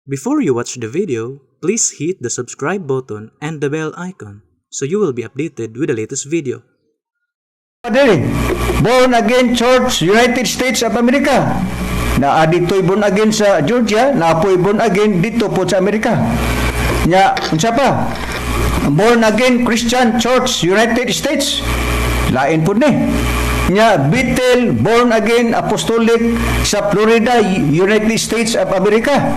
Before you watch the video, please hit the subscribe button and the bell icon so you will be updated with the latest video. Diri, Born Again Church, United States of America. Naa dito'y born again sa Georgia, naa po'y born again dito po sa Amerika. Nya, unsa pa? Born Again Christian Church, United States. Lain pud ni. Nya, Bethel Born Again Apostolic sa Florida, United States of America.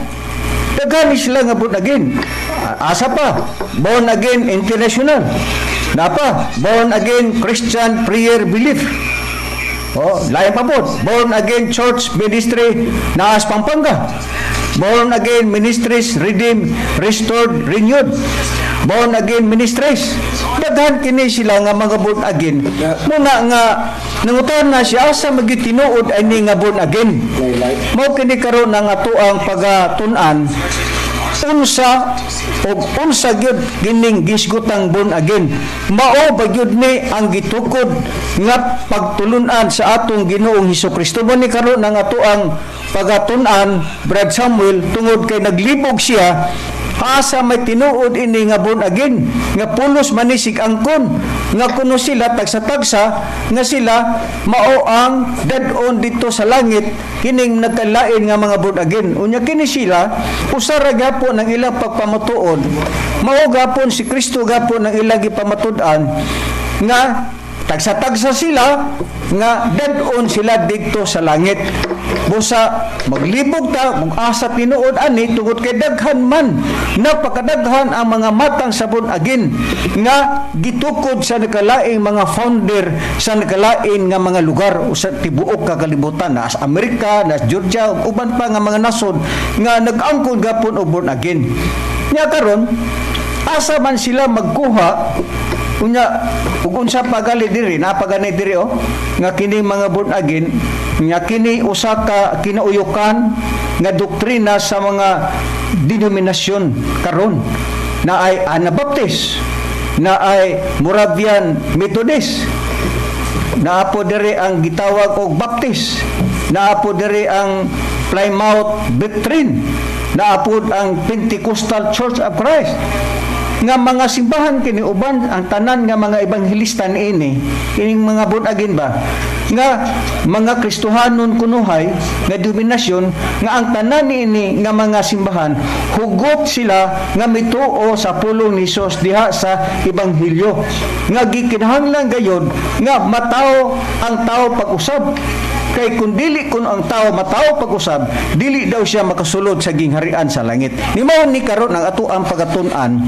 Daghan ni sila nga born again. Asa pa? Born Again International. Naa pa, Born Again Christian Prayer Belief. Oh, lain pa po. Born Again Church Ministry, Naas, Pampanga. Born Again Ministries Redeemed, Restored, Renewed. Born Again Ministries. Daghan kini sila nga mga born again. Muna nga nangutan na siya asa magi tinuod ani nga born again. Mao kini karon ang atoang pagatun-an, unsa og unsa gyud kining gisgutang born again. Mao ba gyud ni ang gitukod nga pagtulunan sa atong Ginoong Hesus Kristo? Mo ni karon ang atoang pagatun-an, Brad Samuel, tungod kay naglibog siya asa may tinuod ini nga born again, nga pulos manisig angkon nga kuno sila tagsa-tagsa nga sila mao ang dad-on dito sa langit, kining nagkalain nga mga born again. Unya kini sila usa ra gapon ang ilang pagpamatuod, mao gapon si Kristo gapon ang ilang gipamatud-an nga tagsa-tagsa sila nga dad-on sila didto sa langit. Busa maglibog ta kung asa tinuod ani, tungod kay daghan man, napakadaghan ang mga matang sa born again nga gitukod sa nakalaing mga founder sa nakalain nga mga lugar o sa tibuok ka kalibutan, na sa Amerika, na sa Georgia, ug uban pa nga mga nasod nga nag-angkon gapon og born again. Nya karon, asa man sila magkuha? Unya ug unsa pa gali diri, napagani diri, oh, nga kini mga born again nga kini usa ka kinauyukan nga doktrina sa mga denominasyon karon na ay Anabaptist, na ay Moravian Methodist, naa po diri ang gitawag og Baptist, naa po diri ang Plymouth Brethren, naa po ang Pentecostal Church of Christ nga mga simbahan kini, uban ang tanan nga mga ebanghelista niini, kining mga born again ba nga mga Kristohanon kunuhay nga denominasyon, nga ang tanan niini nga mga simbahan hugot sila nga mituo sa pulong ni Hesus diha sa ebanghelyo nga gikinahanglan gayod nga matawo ang tao pag-usab, kay kung dili kun ang tao matawo pag-usab, dili daw siya makasulod sa gingharian sa langit. Ni mao ni karon ang ato ang pagatun-an,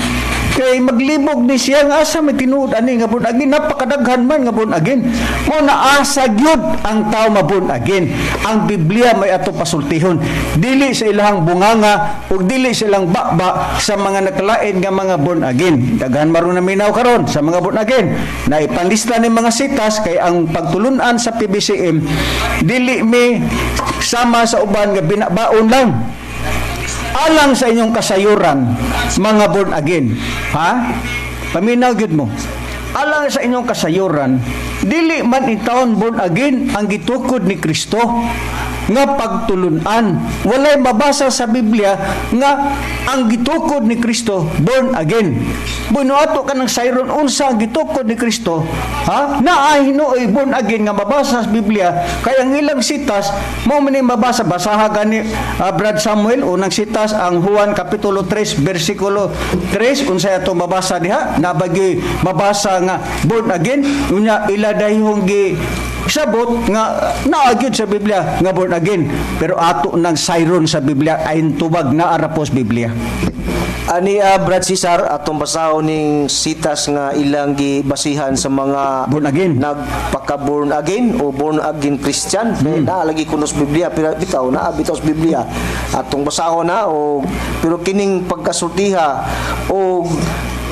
kay maglibog ni siya nga asa may tinuod ani nga born again. Napakadaghan man nga born again. Mo na asa gyud ang tao ma-born again? Ang Biblia may ato pasultihon, dili sa ilahang bunganga ug dili sa ilang baba sa mga nakalain nga mga born again. Daghan maron na minaw karon sa mga born again na ipanlista ni mga sitas, kay ang pagtulunan sa PBCM dili mi sama sa uban nga binabaon lang. Alang sa inyong kasayuran, mga born again, ha, paminaw gyud mo. Alang sa inyong kasayuran, dili man intawon born again ang gitukod ni Kristo nga pagtulunan. Walay mabasa sa Biblia nga ang gitukod ni Kristo born again. Bueno, ato ka ng sayron unsa ang gitukod ni Kristo, ha? Naa hinuoy born again nga mabasa sa Biblia? Kay ang ilang sitas mao man ni mabasa. Basaha gani, Brad Samuel, unang sitas ang Juan kapitulo 3 bersikulo 3. Unsay ato mabasa diha? Nabagi mabasa nga born again? Unya ila dayhong gi sabot nga naa gyud sa Biblia nga born again, pero ato nang sayron sa Biblia ay tubag naa ra po sa Biblia. Ani, Brad Cesar, atong basahon ning sitas nga ilang gibasihan sa mga born again. Nagpaka born again o born again Christian. Naa lagi kuno sa Biblia, pero bitaw naa bitaw sa Biblia. Atong basahon na o pero kining pagkasultiha o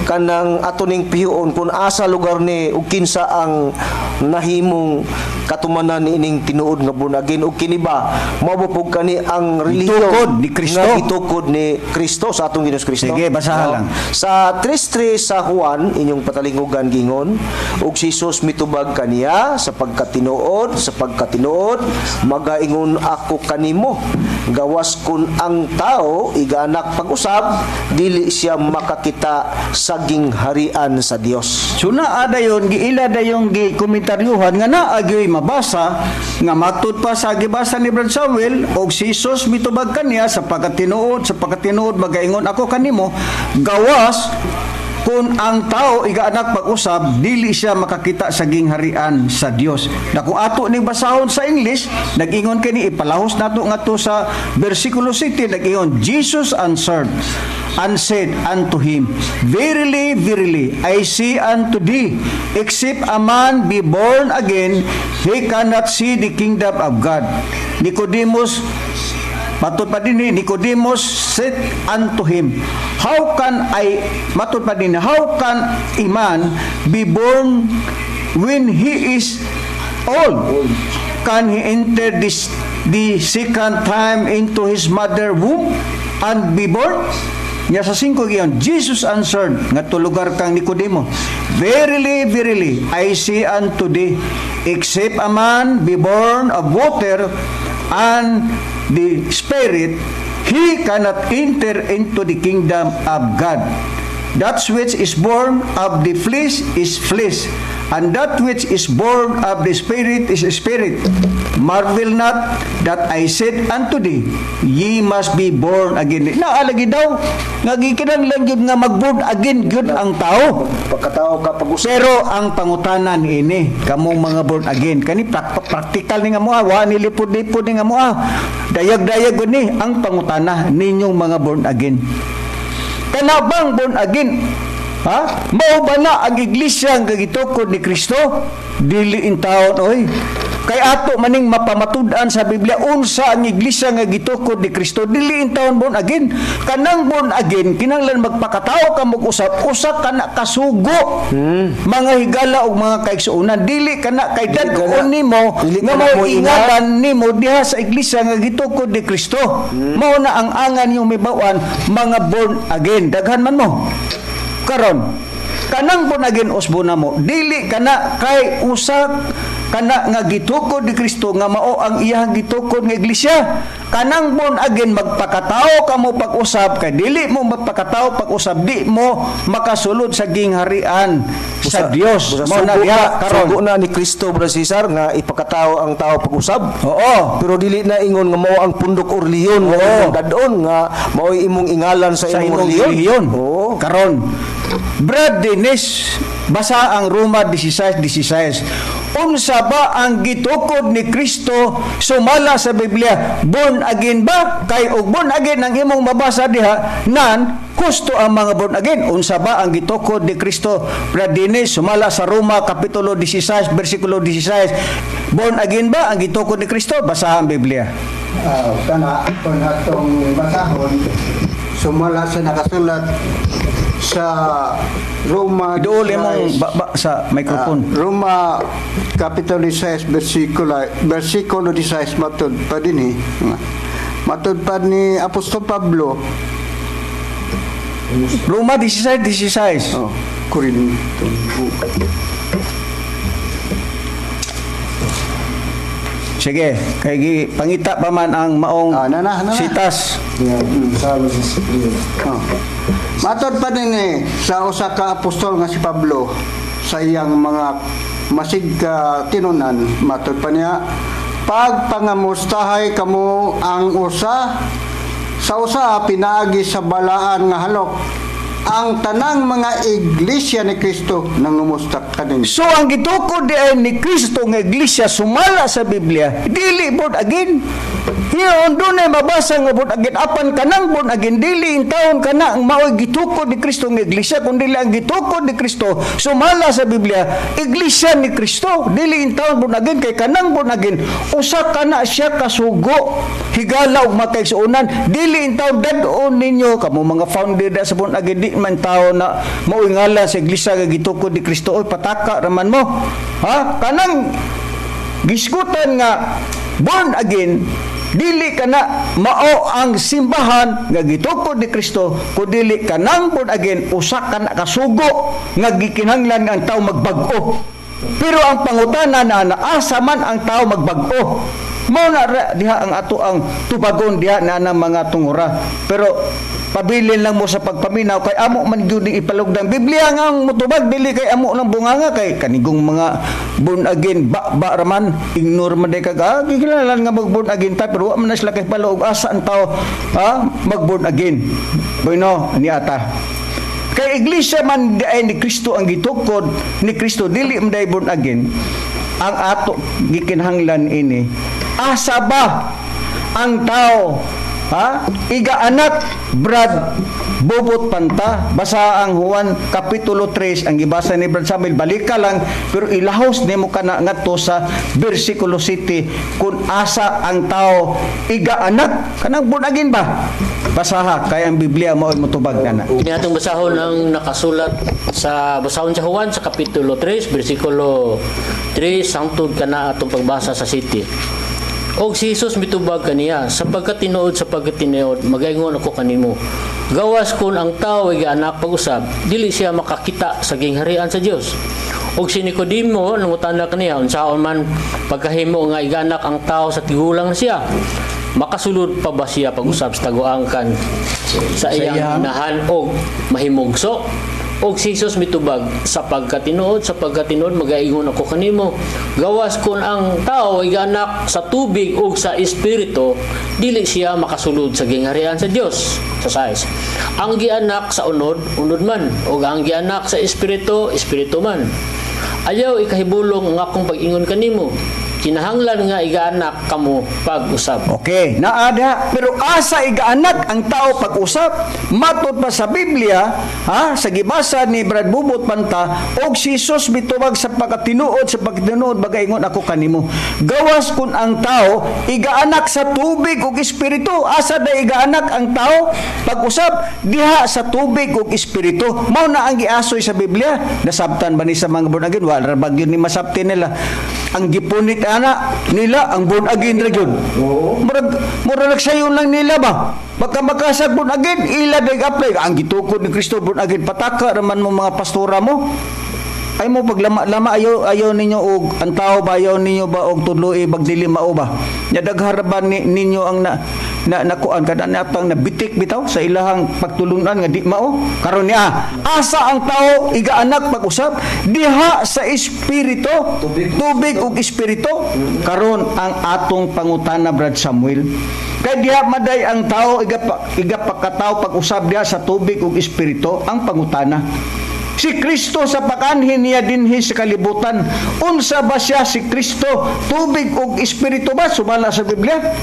kanang ato ning pihuon kung asa lugar ni ug kinsa ang nahimong katumanan niining tinuod nga born again, ug kini ba mao ba pug kani ang relihiyon Gitukod ni Kristo. Nga gitukod ni Kristo sa ato. atong Ginoong Kristo. Sige, basahan No? lang. Sa 3:3 sa Juan, inyong patalingugan gingon, ug si Jesus mitubag kaniya, Sa pagkatinuod, magaingon ako kanimo, gawas kun ang tao igaanak pag-usab, dili siya makakita sa gingharian sa Dios." So naa dayon, giila dayong gi komentaryuhan nga naa gyoy mabasa nga matud pa sa gibasa ni Brad Samuel, og si Jesus mitubag kaniya, Sa pagkatinuod, magaingon ako kanimo, gawas kung ang tao igaanak pag-usab, dili siya makakita sa gingharian sa Dios." Na kung ato ning basahon sa English, nag-ingon kini, ipalahos nato ngadto sa versikulo 16, nag-ingon, "Jesus answered and said unto him, Verily, verily, I say unto thee, except a man be born again, he cannot see the kingdom of God. Nicodemus," matud pa din ni, "Nicodemus said unto him, How can I," matud pa din, "how can a man be born when he is old? Can he enter this the second time into his mother womb and be born?" Nya sa 5 giyon, "Jesus answered," nga lugar kang Nicodemo, "Verily, verily, I say unto thee, except a man be born of water and the Spirit, he cannot enter into the kingdom of God. That which is born of the flesh is flesh, and that which is born of the Spirit is spirit. Marvel not that I said unto thee, Ye must be born again." Naalagi daw, nga gikinahanglan gyud nga mag-born again gyud ang tao. Pagkatao ka pag-usab. Pero ang pangutanan ini, kamong mga born again, kani practical ni nga moa, wa ni lipod-lipod ni nga moa. Dayag-dayag gud ni ang pangutana ninyong mga born again. Kana bang born again? Ha? Mao ba na ang iglesia nga gitukod ni Kristo? Dili intawon oy. Kay ato maning mapamatud-an sa Biblia unsa ang iglesia nga gitukod ni Kristo, dili intawon born again. Kanang born again kinahanglan magpakatao ka mag-usab, usa kana kasugo. Mga higala ug mga kaigsuonan, dili kana kay Dili kana- dad-on nimo dili nga kana mao mo ingalan nimo diha sa iglesia nga gitukod ni Kristo. Mao na ang angan yung mibawan mga born again. Daghan man mo. Karon, kanang born again usbo na mo, dili kana kay usa kana nga gitukod ni Kristo nga mao ang iyang gitukod nga iglesia. Kanang born again magpakatao ka mo pag-usab, kay dili mo magpakatao pag-usab, di mo makasulod sa gingharian sa Dios. Busa Mao na sugo diha na, karon. Sugo na ni Kristo, Brother Cesar, nga ipakatao ang tao pag-usab. Pero dili na ingon nga mao ang pundok or relihiyon nga imong dad-on nga mao'y imong ingalan sa, Sa imong imong relihiyon. relihiyon. Karon, Brad Dennis, basa ang Roma 16:16. Unsa ba ang gitukod ni Kristo sumala sa Biblia? Born again ba? Kay og born again ang imong mabasa diha, nan gusto ang mga born again. Unsa ba ang gitukod ni Kristo, Brad Dennis, sumala sa Roma kapitulo 16 bersikulo 16? Born again ba ang gitukod ni Kristo? Basa ang Biblia. Kana kung atong basahon sumala sa nakasulat sa Roma Iduol imong 16, ba, sa microphone. Roma Kapitulo 16 versikulo 16, matud pa din eh. Matud pa ni Apostol Pablo. Roma 16:16. Oh, Corinto. Sige, kay gi pangita pa man ang maong Ah, na, na, na, na. sitas. Oh. Matod pa din eh, sa usa ka apostol nga si Pablo sa iyang mga masig ka tinunan, matod pa niya, "Pagpangamustahay kamo ang usa sa usa pinaagi sa balaan nga halok. Ang tanang mga iglesia ni Kristo nangumusta kaninyo." So ang gitukod di ay ni Kristo nga iglesia sumala sa Biblia, dili born again. Hiyon dunay mabasa nga born again, apan kanang born again dili intawon kana ang maoy gitukod ni Kristo nga iglesia, kundi ang gitukod ni Kristo sumala sa Biblia, iglesia ni Kristo, dili intawon born again, kay kanang born again usa kana siya kasugo, higala ug makaigsuonan, dili intawon dad-on ninyo kamo mga founder da sa born again, di man tao na maoy ngalan sa iglesia nga gitukod ni Kristo. Oy, pataka raman mo ha. Kanang gisgutan nga born again Dili kana mao ang simbahan nga gitukod ni Kristo, kun dili kanang born again usa ka na kasugo nga gikinahanglan nga ang tao magbag-o. Pero ang pangutana na naasa man ang tao magbag-o? Mao na diha ang ato ang tubagon diha na ng mga tungura. Pero pabilin lang mo sa pagpaminaw kay amo man gyud ni ipalugdan Biblia nga ang mutubag, dili kay amo ng bunganga, kay kanigong mga born again ba, ba raman ignore man day kag gikinahanglan nga mag born again ta, pero wa man na sila kay og asa ang tao ha mag born again. Bueno, ni ata kay iglesia man di ay ni Kristo ang gitukod ni Kristo, dili man day born again. Ang ato gikinahanglan ini, asa ba ang tao ha iga anak? Brad Bobot Panta, basa ang Juan Kapitulo 3 ang gibasa ni Brad Samuel, balika lang, pero ilahos nimo kana ngadto sa versikulo 7 kung asa ang tao iga anak, kanang born again ba. Basaha kay ang Biblia mao motubag na. Kini atong basahon ang nakasulat sa basahon sa Juan sa Kapitulo 3 bersikulo 3 hangtod kana atong pagbasa sa 7. Og si Jesus mitubag kaniya, "Sapagkat tinuod, magaingon ako kanimo. Gawas kun ang tao ay anak pag-usab, dili siya makakita sa gingharian sa Dios." Og si Nicodemo nangutana kaniya, "Unsaon man pagkahimo nga iganak ang tao sa tigulang na siya? Makasulod pa ba siya pag-usab sa taguangkan sa iyang inahan og mahimugso?" Og si Jesus mitubag, "Sapagkat tinuod, magaingon ako kanimo, gawas kun ang tao ay anak sa tubig ug sa espiritu, dili siya makasulod sa gingharian sa Dios." Sa 6. "Ang gianak sa unod, unod man, ug ang gianak sa espiritu, espiritu man. Ayaw ikahibulong ang akong pag-ingon kanimo. Kinahanglan nga igaanak kamo pag-usab." Okay, naada. Pero asa igaanak ang tao pag-usab? Matod pa sa Biblia, ha, sa gibasa ni Brad Bubot Panta, og si Jesus mitubag, "Sapagkatinuod, bagaingon ako kanimo. Gawas kun ang tao igaanak sa tubig ug espiritu." Asa da igaanak ang tao pag-usab? Diha sa tubig ug espiritu. Mao na ang giasoy sa Biblia. Nasabtan ba ni sa mga born again? Wala ra ba gyud ni masabti nila. Ang gipunit ana nila ang born again ra gyud. Murag murag nagsayon lang nila ba? Baka makasag born again, ila dag apply ang gitukod ni Kristo born again, pataka raman mo mga pastora mo. Ay mo paglama-lama, ayaw ayaw ninyo og ang tao ba, ayaw ninyo ba og tudloi bag dili mao ba? Nya daghara ba ni, ninyo ang na na nakuan kada natang nabitik bitaw sa ilahang pagtulunan nga di mao karon niya? Asa ang tao igaanak pag-usab? Diha sa espiritu, tubig ug espiritu. Karon ang atong pangutana, Brad Samuel, kay diha maday ang tao igapakatao pag-usab diha sa tubig ug espiritu. Ang pangutana, si Kristo sa pakanhi niya dinhi sa kalibutan, unsa ba siya si Kristo? Tubig ug espiritu ba sumala sa Biblia?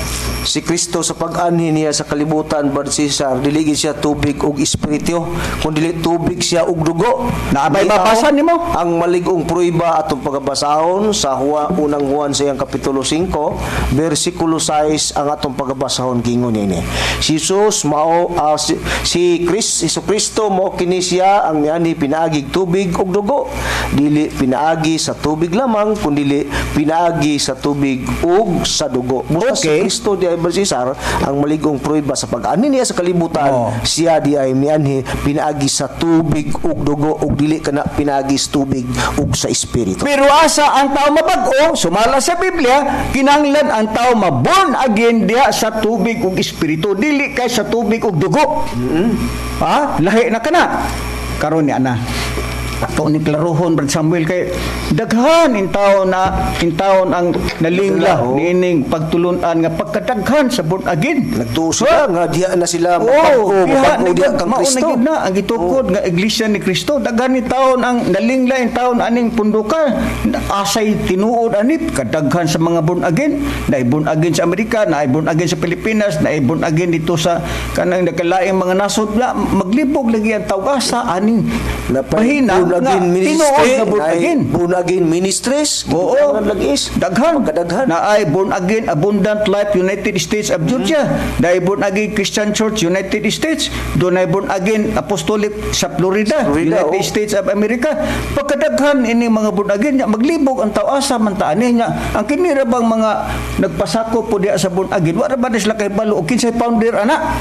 Si Kristo sa pag-anhi niya sa kalibutan, Brad Cesar, dili gid siya tubig ug espiritu, kun dili tubig siya ug dugo. Naabay Di mabasa ako, nimo? Ang malig-ong prueba atong pagabasahon sa unang Juan sa iyang kapitulo 5, bersikulo 6 ang atong pagabasahon, gingon niya ini. Si Jesus mao si Chris Hesus Kristo mao kini siya ang nianhi pinaagig tubig ug dugo. Dili pinaagi sa tubig lamang, kundi pinaagi sa tubig ug sa dugo. Busa si Kristo di ay, Brad Cesar, ang malig-ong prueba sa pag-ani niya sa kalibutan, siya di ay mianhi pinaagi sa tubig ug dugo ug dili kana pinaagi sa tubig ug sa espiritu. Pero asa ang tao mabag-o? Sumala sa Biblia, kinahanglan ang tao ma-born again diha sa tubig ug espiritu, dili kay sa tubig ug dugo. Ha? Lahi na kana. Karon ni ana. Ato ni klarohon, Brad Samuel, kay daghan intaon na intaon ang nalingla niining pagtulunan nga pagkadaghan sa born again. Nagtuo sila nga diha na sila Oo, mabag-o, diha mabag-o diha na kang mao na Kristo. gyud na ang gitukod nga iglesia ni Kristo. Daghan ni taon ang nalingla in taon aning punduka. Asay tinuod ani kadaghan sa mga born again, na born again sa Amerika, na born again sa Pilipinas, na born again dito sa kanang nagkalaing mga nasod na maglibog lagi ang tawag asa aning Napay mahina. Born again nga ministry, tinuod nga born again. Born again ministries. Oo. Lagis. Daghan. Pagkadaghan. Na ay Born Again Abundant Life United States of Georgia. Na ay Born Again Christian Church United States. Doon ay Born Again Apostolic sa Florida, Florida, United oo. States of America. Pagkadaghan ini mga born again nya, maglibog ang tao, asa man ta ani nya. Ang kini ra bang mga nagpasakop po diha sa born again, wa ra ba na sila kahibalo og kinsay founder ana?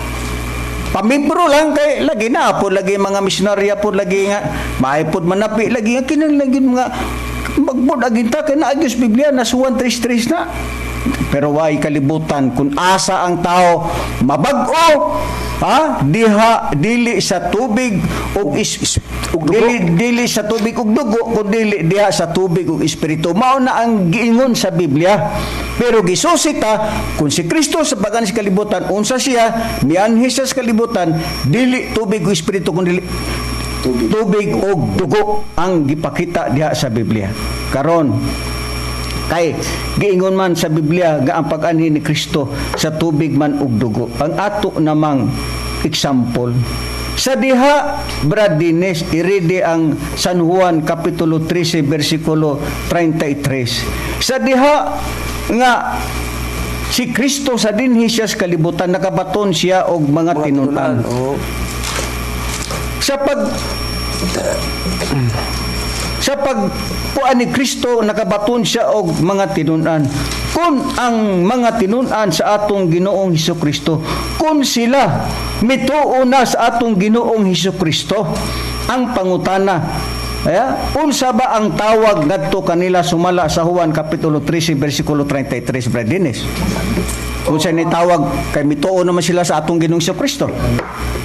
Pamibro lang kay lagi na po lagi mga misyonarya po lagi nga maay pod manapi lagi nga kinahanglan gyud mga mag-born again ta kay naa gyud sa Biblia na Juan 3:3 na. Pero way kalibutan kung asa ang tao mabag-o, ha, diha dili sa tubig ug ug dugo. Dili dili sa tubig ug dugo, kun dili diha sa tubig ug espiritu. Mao na ang giingon sa Biblia. Pero gisusi ta kung si Kristo sa pag-anhi sa kalibutan, unsa siya mianhi siya sa kalibutan, dili tubig ug espiritu kun dili Tubig. Tubig ug dugo ang gipakita diha sa Biblia. Karon kay giingon man sa Biblia nga ang pag-anhi ni Kristo sa tubig man ug dugo. Ang ato namang example sa diha, Brad Dines, irede ang San Juan Kapitulo 13 versikulo 33. Sa diha nga si Kristo sa dinhi siya sa kalibutan, nakabaton siya og mga Mga tinun-an. Oo. Sa pagpuan ni Kristo, nakabaton siya og mga tinun-an. Kung ang mga tinun-an sa atong Ginoong Hesus Kristo, kung sila mituo na sa atong Ginoong Hesus Kristo, ang pangutana, aya, unsa ba ang tawag ngadto kanila sumala sa Juan Kapitulo 13 versikulo 33, Brad Dennis? Unsa ni tawag kay mituo naman sila sa atong Ginoong Hesus Kristo?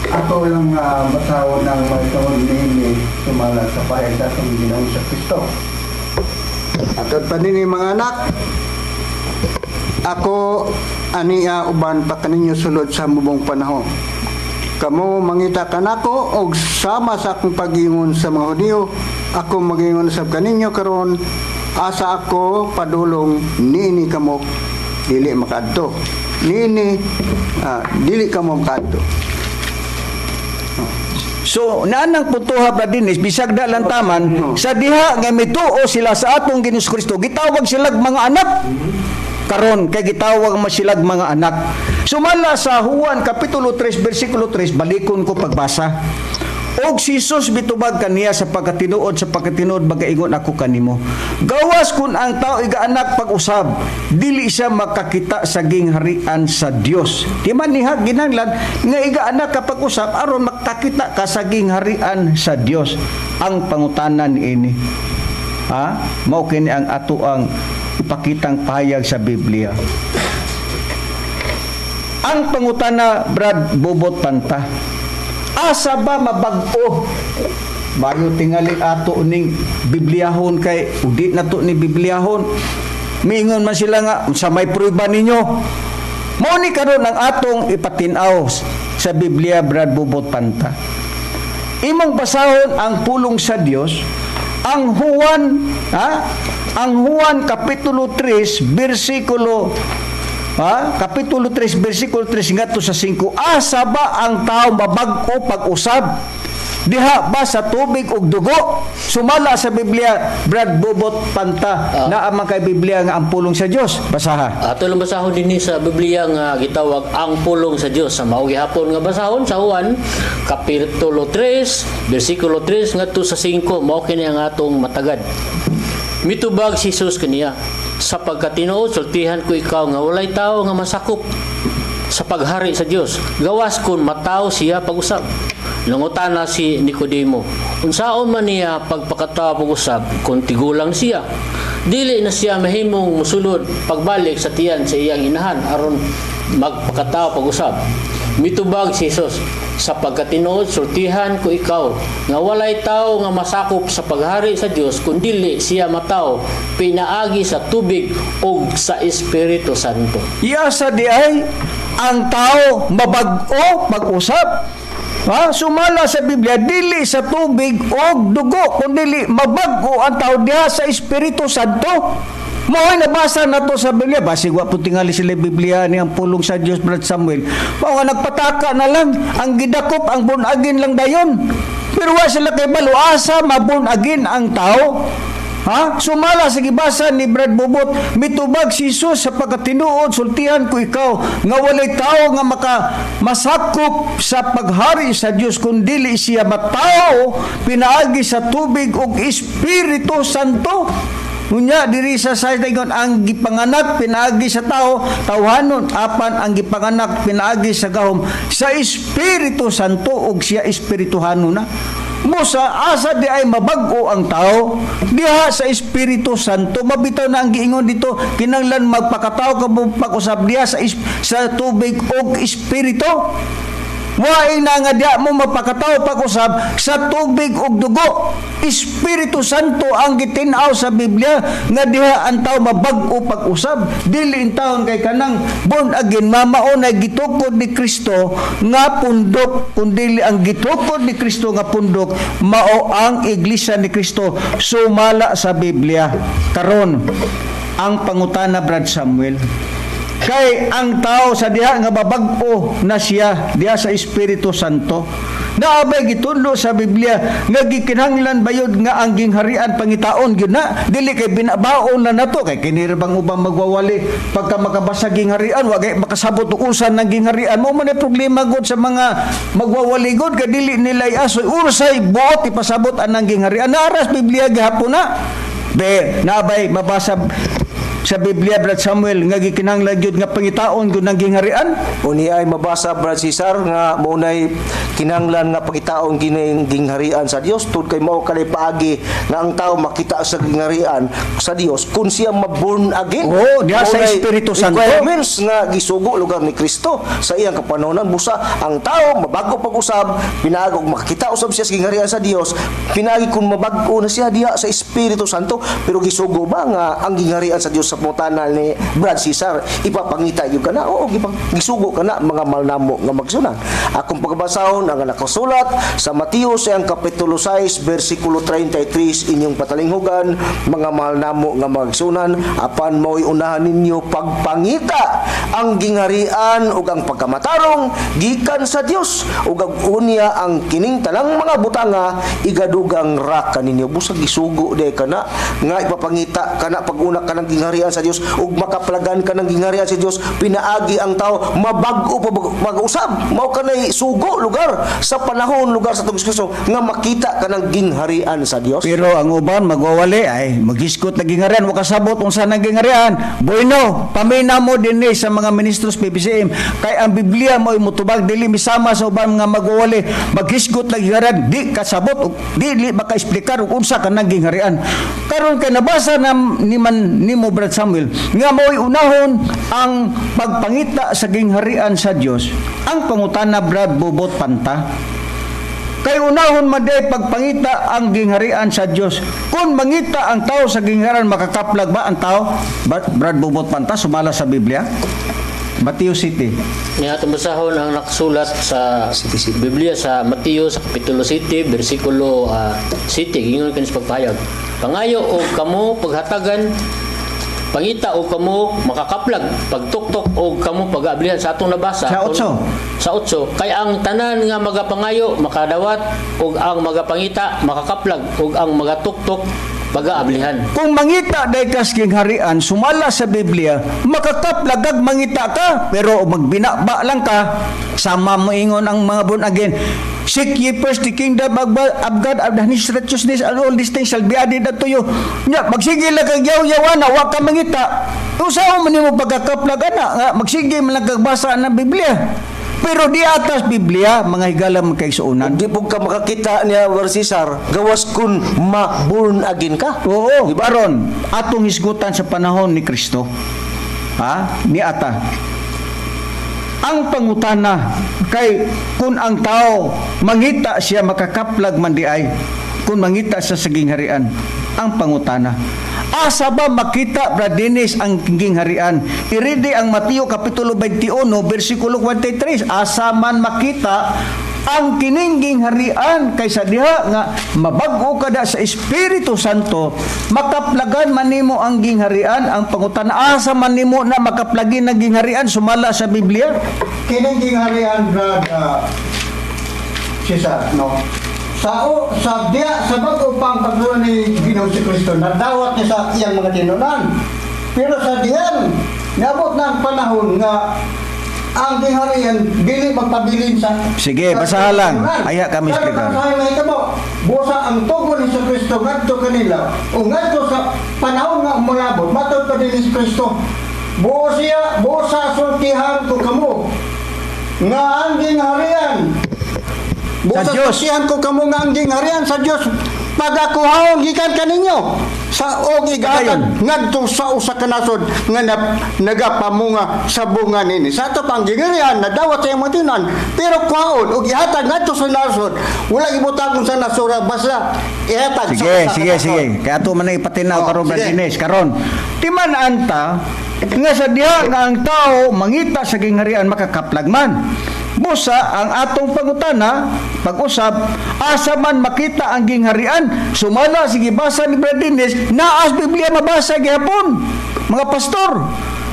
Ako lang basahon ng magtawag niini sumala sa pahayag sa atong Ginoong sa Kristo. Atod pa nini, mga anak, ako ania uban pa kaninyo sulod sa mubong panahon. Kamo mangita kanako og sama sa akong pag-ingon sa mga Hudiyo, ako magingon sab kaninyo karon, asa ako padulong, niini kamo dili makaadto. Niini dili kamo makaadto. So, naanang puntoha, Brad Dennis, bisag da lang taman, sa diha nga mituo sila sa atong Ginoong Kristo, gitawag sila mga anak. Karon kay gitawag man sila mga anak. Sumala sa Juan Kapitulo 3 versikulo 3, balikon ko pagbasa. Og si Jesus bitubag kaniya, Sa pagkatinuod magaingon ako kanimo. Gawas kun ang tao igaanak pag-usab, dili siya makakita sa gingharian sa Dios. Di man niha ginanglan nga igaanak ka pag-usab aron makakita ka sa gingharian sa Dios. Ang pangutanan niini. Ha? Mao kini ang ato ang ipakitang pahayag sa Biblia. Ang pangutana, Brad Bobot Panta. Asa ba mabag-o? Bayo tingali ato ning Bibliahon kay udi na to ni Bibliahon. Miingon man sila nga sa may prueba ninyo. Mao ni karon ang atong ipatin-aw sa Biblia, Brad Bobot Panta. Imong basahon ang pulong sa Dios, ang Juan, ha? Ang Juan Kapitulo 3 versikulo, ha? Kapitulo 3 versikulo 3 ngadto sa 5. Asa ba ang tao mabag-o pag-usab? Diha ba sa tubig ug dugo? Sumala sa Biblia, Brad Bobot Panta, naa man kay Biblia nga ang pulong sa Dios. Basaha. Ato lang basahon dinhi sa Biblia nga gitawag ang pulong sa Dios sa mao gihapon nga basahon sa Juan Kapitulo 3 versikulo 3 ngadto sa 5. Mao kini ang atong matagad. Mitubag si Jesus kaniya, "Sa pagkatinuod sultihan ko ikaw nga walay tawo nga masakop sa paghari sa Dios gawas kun matawo siya pag-usab." Nangutana si Nicodemo, "Unsaon man niya pagpakatawo pag-usab kung tigulang siya? Dili na siya mahimong musulod pagbalik sa tiyan sa iyang inahan aron magpakatawo pag-usab." Mitubag si Jesus, "Sa pagkatinuod sultihan ko ikaw nga walay tawo nga masakop sa paghari sa Dios kun dili siya matawo pinaagi sa tubig ug sa Espiritu Santo." Iyasa di ay ang tao mabag-o pag-usab. Ha? Sumala sa Biblia, dili sa tubig o dugo, kundi mabag-o ang tao diha sa Espiritu Santo. Mao'y nabasa na to sa Biblia. Basig wa po tingali sila Biblia ni ang pulong sa Dios, Brad Samuel. Mao nga nagpataka na lang, ang gidakop, ang born again lang dayon. Pero wa sila kay balo asa ma-born again ang tao. Ha? Sumala sa gibasa ni Brad Bobot, mitubag si Jesus sa pagkatinuod, sultihan ko ikaw, nga walay tao nga maka masakop sa paghari sa Dios kung dili siya matao pinaagi sa tubig ug Espiritu Santo. Unya diri sa saydagon ang gipanganak pinaagi sa tao, tawhanon, apan ang gipanganak pinaagi sa gahom sa Espiritu Santo ug siya espirituhanon na. Musa asa di ay mabag-o ang tao diha sa Espiritu Santo. Mabitaw na ang giingon dito, kinahanglan magpakatao ka mo pag-usab diha sa tubig ug espiritu. Waay na nga diha mo mapakatao pag-usab sa tubig ug dugo. Espiritu Santo ang gitin-aw sa Biblia nga diha ang tao mabag-o pag-usab. Dili intawon kay kanang born again mamao na gitukod ni Kristo nga pundok, kundi ang gitukod ni Kristo nga pundok mao ang Iglesia ni Kristo sumala sa Biblia. Karon ang pangutana, Brad Samuel, kay ang tao sa diha nga babag-o na siya diha sa Espiritu Santo, naabay gitudlo sa Biblia nga gikinahanglan bayod nga ang gingharian pangitaon gyud na, dili kay binabaon na nato kay kini ra bang ubang magwawali pagka makabasa gingharian wa kay makasabot og unsa ng gingharian. Mao man ay problema gud sa mga magwawali gud kay dili nila iasoy unsay buot ipasabot anang gingharian. Naaras Biblia gihapon na be naabay mabasa sa Biblia, Brad Samuel, nga gikinahanglan gyud nga pangitaon gyud ng gingharian? Uni ay mabasa, Brad Cesar, nga maunay kinahanglan nga pangitaon kining gingharian sa Dios tud kay mao kanay paagi nga ang tao makita sa gingharian sa Dios kung siya ma-born again. Oo, diha sa Maunay Espiritu Santo. requirements nga gisugo lugar ni Kristo sa iyang kapanahonan busa ang tao mabago pag-usab pinaagi og makita usab siya sa gingharian sa Dios pinaagi kung mabag-o na siya diha sa Espiritu Santo. Pero gisugo ba nga ang gingharian sa Dios sa pangutana ni Brad Cesar ipapangita gyud kana? Oo, gisugo kana, mga malnamo nga magsunan. Akong pagbasahon ang nakasulat sa Mateo sa iyang kapitulo 6 bersikulo 33, inyong patalinghugan, mga mahal namo nga magsunan: "Apan mao'y unahan ninyo pagpangita ang gingharian ug ang pagkamatarong gikan sa Dios ug ang unya ang kining tanang mga butanga igadugang ra kaninyo." Busag gisugo day kana nga ipapangita kana pag-una kanang gingharian sa Dios ug makaplagan ka ng gingharian sa Dios pinaagi ang tao mabag-o pa pag-usab. Mao kanay sugo lugar sa panahon lugar sa atong Kristo nga makita kanang gingharian sa Dios. Pero ang uban magwawali ay maghisgot na gingharian, wa kasabot unsa nang gingharian. Bueno, pamina mo dinhi sa mga ministros PBCM kay ang Biblia mo mutubag, dili misama sa uban nga magwawali maghisgot na gingharian, di kasabot ug dili maka-eksplikar ug unsa kanang gingharian. Karon kay nabasa na ni man nimo, Brad Samuel, nga mao'y unahon ang pagpangita sa gingharian sa Dios. Ang pangutana, Brad Bobot Panta, kay unahon man day pagpangita ang gingharian sa Dios. Kung mangita ang tao sa gingharian, makakaplag ba ang tao? Brad Bobot Panta, sumala sa Biblia? Mateo City. Niya atong basahon ang nakasulat sa Biblia sa Mateo sa kapitulo 7 bersikulo 7. Ingon kini sa pagpahayag: "Pangayo og kamo paghatagan, pangita og kamo makakaplag, pagtuktok og kamo pag-ablihan." Sa atong nabasa Sa otso. Sa 8: "Kay ang tanan nga magapangayo makadawat, ug ang magapangita makakaplag, ug ang magatuktok pag-aablihan." Kung mangita day kas gingharian, sumala sa Biblia, makakaplag ag mangita ka, pero magbinaba lang ka, sama mo ingon ang mga born again. "Seek ye first the kingdom of God and His righteousness, and all these things shall be added unto you." Nya, magsige lang kag yaw-yawa na, wa ka mangita. Usaw man nimo pagkakaplag ana, nga magsige man lang kag basa ng Biblia. Pero di atas Biblia, mga higala mga kaigsuonan. Di pud ka makakita niya, Brad Cesar, gawas kun ma-born again ka. Oo, di ba ron? Atong hisgutan sa panahon ni Kristo. Ha? Ni ata. Ang pangutana kay kung ang tao mangita siya, makakaplag man di ay kung mangita siya sa gingharian. Ang pangutana, asa ba makita, Brad Dennis, ang gingharian? Iridi ang Mateo kapitulo 21 bersikulo 43. Asa man makita ang kining gingharian? Kaysa diha nga mabag-o kada sa Espiritu Santo, makaplagan man nimo ang gingharian. Ang pangutana, asa man nimo na makaplagin ang gingharian sumala sa Biblia? Kining gingharian, Brad Cesar, no? Sa diya sa bago pang pagtuo ni Ginoong si Kristo, nadawat niya sa iyang mga tinunan. Pero sa diyan, niabot na ang panahon nga ang gingharian dili magpabilin sa Sige, sa basahan lang. tinunan. Aya kami, Pero speaker. kung sa mahitabo, busa ang tugon ni Hesus Kristo ngadto kanila o ngadto sa panahon nga umulabot, matod pa din ni Hesus Kristo. Buo siya, busa sultihan ko kamo nga ang gingharian. Sa Busa Diyos. sultihan ko kamo nga ang gingharian sa Dios pagakuhaon gikan kaninyo sa og igatag ngadto sa usa ka nasod nga nagapamunga sa bunga nini. Sa ato pang gingharian nadawat sa iyang mga tinunan, pero kuhaon og ihatag ngadto sa nasod, wala ibutang sa nasura, basta ihatag sa Sige, usa ka sige, nasod. sige. Kaya ato man ang ipatinaw Oh, karon, sige. Brad Ines. Karon, timan anta nga sa diha nga ang tao mangita sa gingharian makakaplagman. Busa ang atong pangutana, pag-usab, asa man makita ang gingharian? Sumala sige basa ni Brad Dennis, naas Biblia mabasa gihapon. Mga pastor,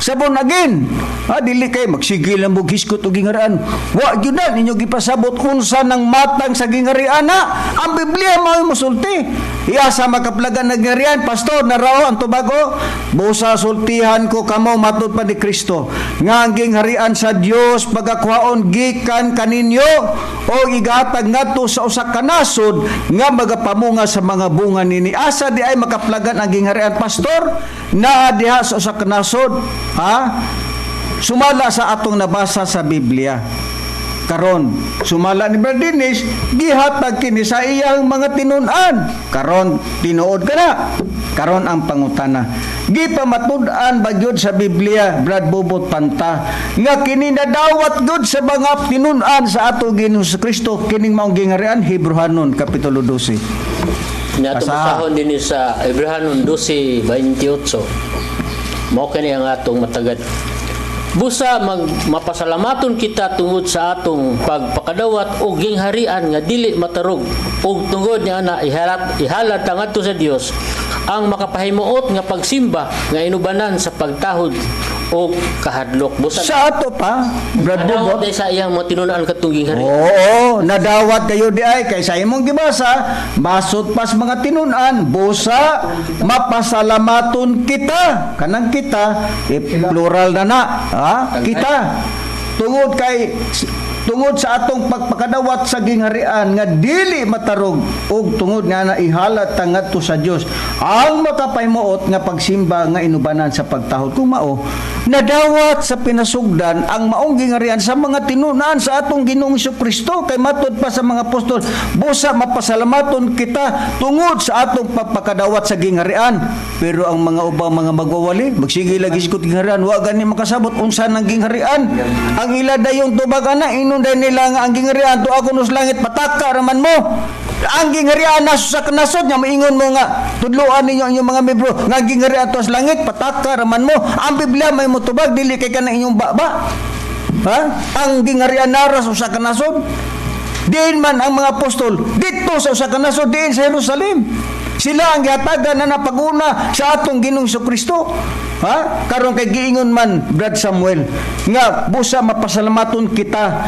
sa born again. Ha, dili kay magsigil ang bughiskot og gingharian. Wa gyud na ninyo gipasabot unsa nang matang sa gingharian na. Ang Biblia mao mosulti. Iyasa makaplagan ng gingharian, pastor, narao ang tubago. Busa sultihan ko kamo matud pa ni Kristo nga ang gingharian sa Dios pagakuhaon gikan kaninyo o igatag ngadto sa usa ka nasod nga magapamunga sa mga bunga nini. Asa di ay makaplagan ang gingharian, pastor? Naa diha sa usa ka nasod, ha? Sumala sa atong nabasa sa Biblia. Karon, sumala ni Brad Dennis, gihatag kini sa iyang mga tinun-an. Karon, tinuod ka na. Karon ang pangutana. Gipamatud-an ba gyud sa Biblia, Brad Bobot Panta, nga kini nadawat gyud sa mga tinun-an sa ato Ginoong Kristo kining maong gingharian? Hebrehanon kapitulo 12. Nga atong Basa. basahon dinhi sa Hebrehanon 12:28. Mao kini ang atong matagad. Busa mapasalamaton kita tungod sa atong pagpakadawat og gingharian nga dili matarog ug tungod niya na ihalat ta ngadto sa Dios ang makapahimuot nga pagsimba nga inubanan sa pagtahod og kahadlok. Busa Sa ato pa, Brad nadawat Bobot, day sa iyang mga tinun-an katong gingharian. Oo, nadawat kayo di ay kay sa imong gibasa, masot pas mga tinun-an, busa mapasalamaton kita. Kanang kita, eh, plural na na, ha? Kita. Tungod sa atong pagpakadawat sa gingharian nga dili matarog ug tungod nga naihalat ta ngadto sa Dios ang makapahimuot nga pagsimba nga inubanan sa pagtahod. Kung mao nadawat sa pinasugdan ang maong gingharian sa mga tinun-an sa atong Ginoong Kristo, kay matud pa sa mga apostol, busa mapasalamaton kita tungod sa atong pagpakadawat sa gingharian. Pero ang mga ubang mga magwawali magsige lagi sikot gingharian, wa gani makasabot unsa nang gingharian. Ang ila dayong tubag ana, ingon day nila nga ang gingharian tuwa kuno sa langit, pataka raman mo. Ang gingharian nasa sa kanasod nya, maingon mo nga tudloan ninyo ang inyong mga membro nga ang gingharian tuwa sa langit, pataka raman mo. Ang Biblia may motubag, dili kay kanang inyong baba. Ha? Ang gingharian nara sa usa ka nasod. Diin man ang mga apostol didto sa usa ka nasod, diin sa Jerusalem. Sila ang gihatagan na napaguna sa atong Ginoong Kristo. Ha? Karon kay giingon man Brad Samuel nga busa mapasalamaton kita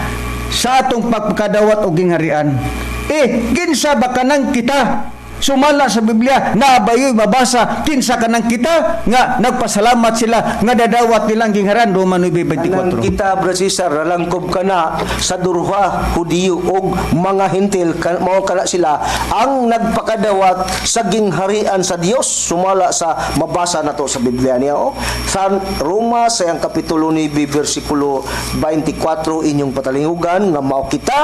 sa atong pagpakadawat og gingharian. Eh, kinsa ba kanang kita? Sumala sa Biblia, naabayoy mabasa kinsa kanang kita nga nagpasalamat sila nga dadawat nilang gingharian? Roma 9:24. Kanang kita, Brad Cesar, nalangkob ka na sa durha, Hudiyo og mga Hentil, mao kana sila ang nagpakadawat sa gingharian sa Dios, sumala sa mabasa nato sa Biblia niya, oh. Sa Roma sa iyang kapitulo 9 bersikulo 24, inyong patalingugan nga mao kita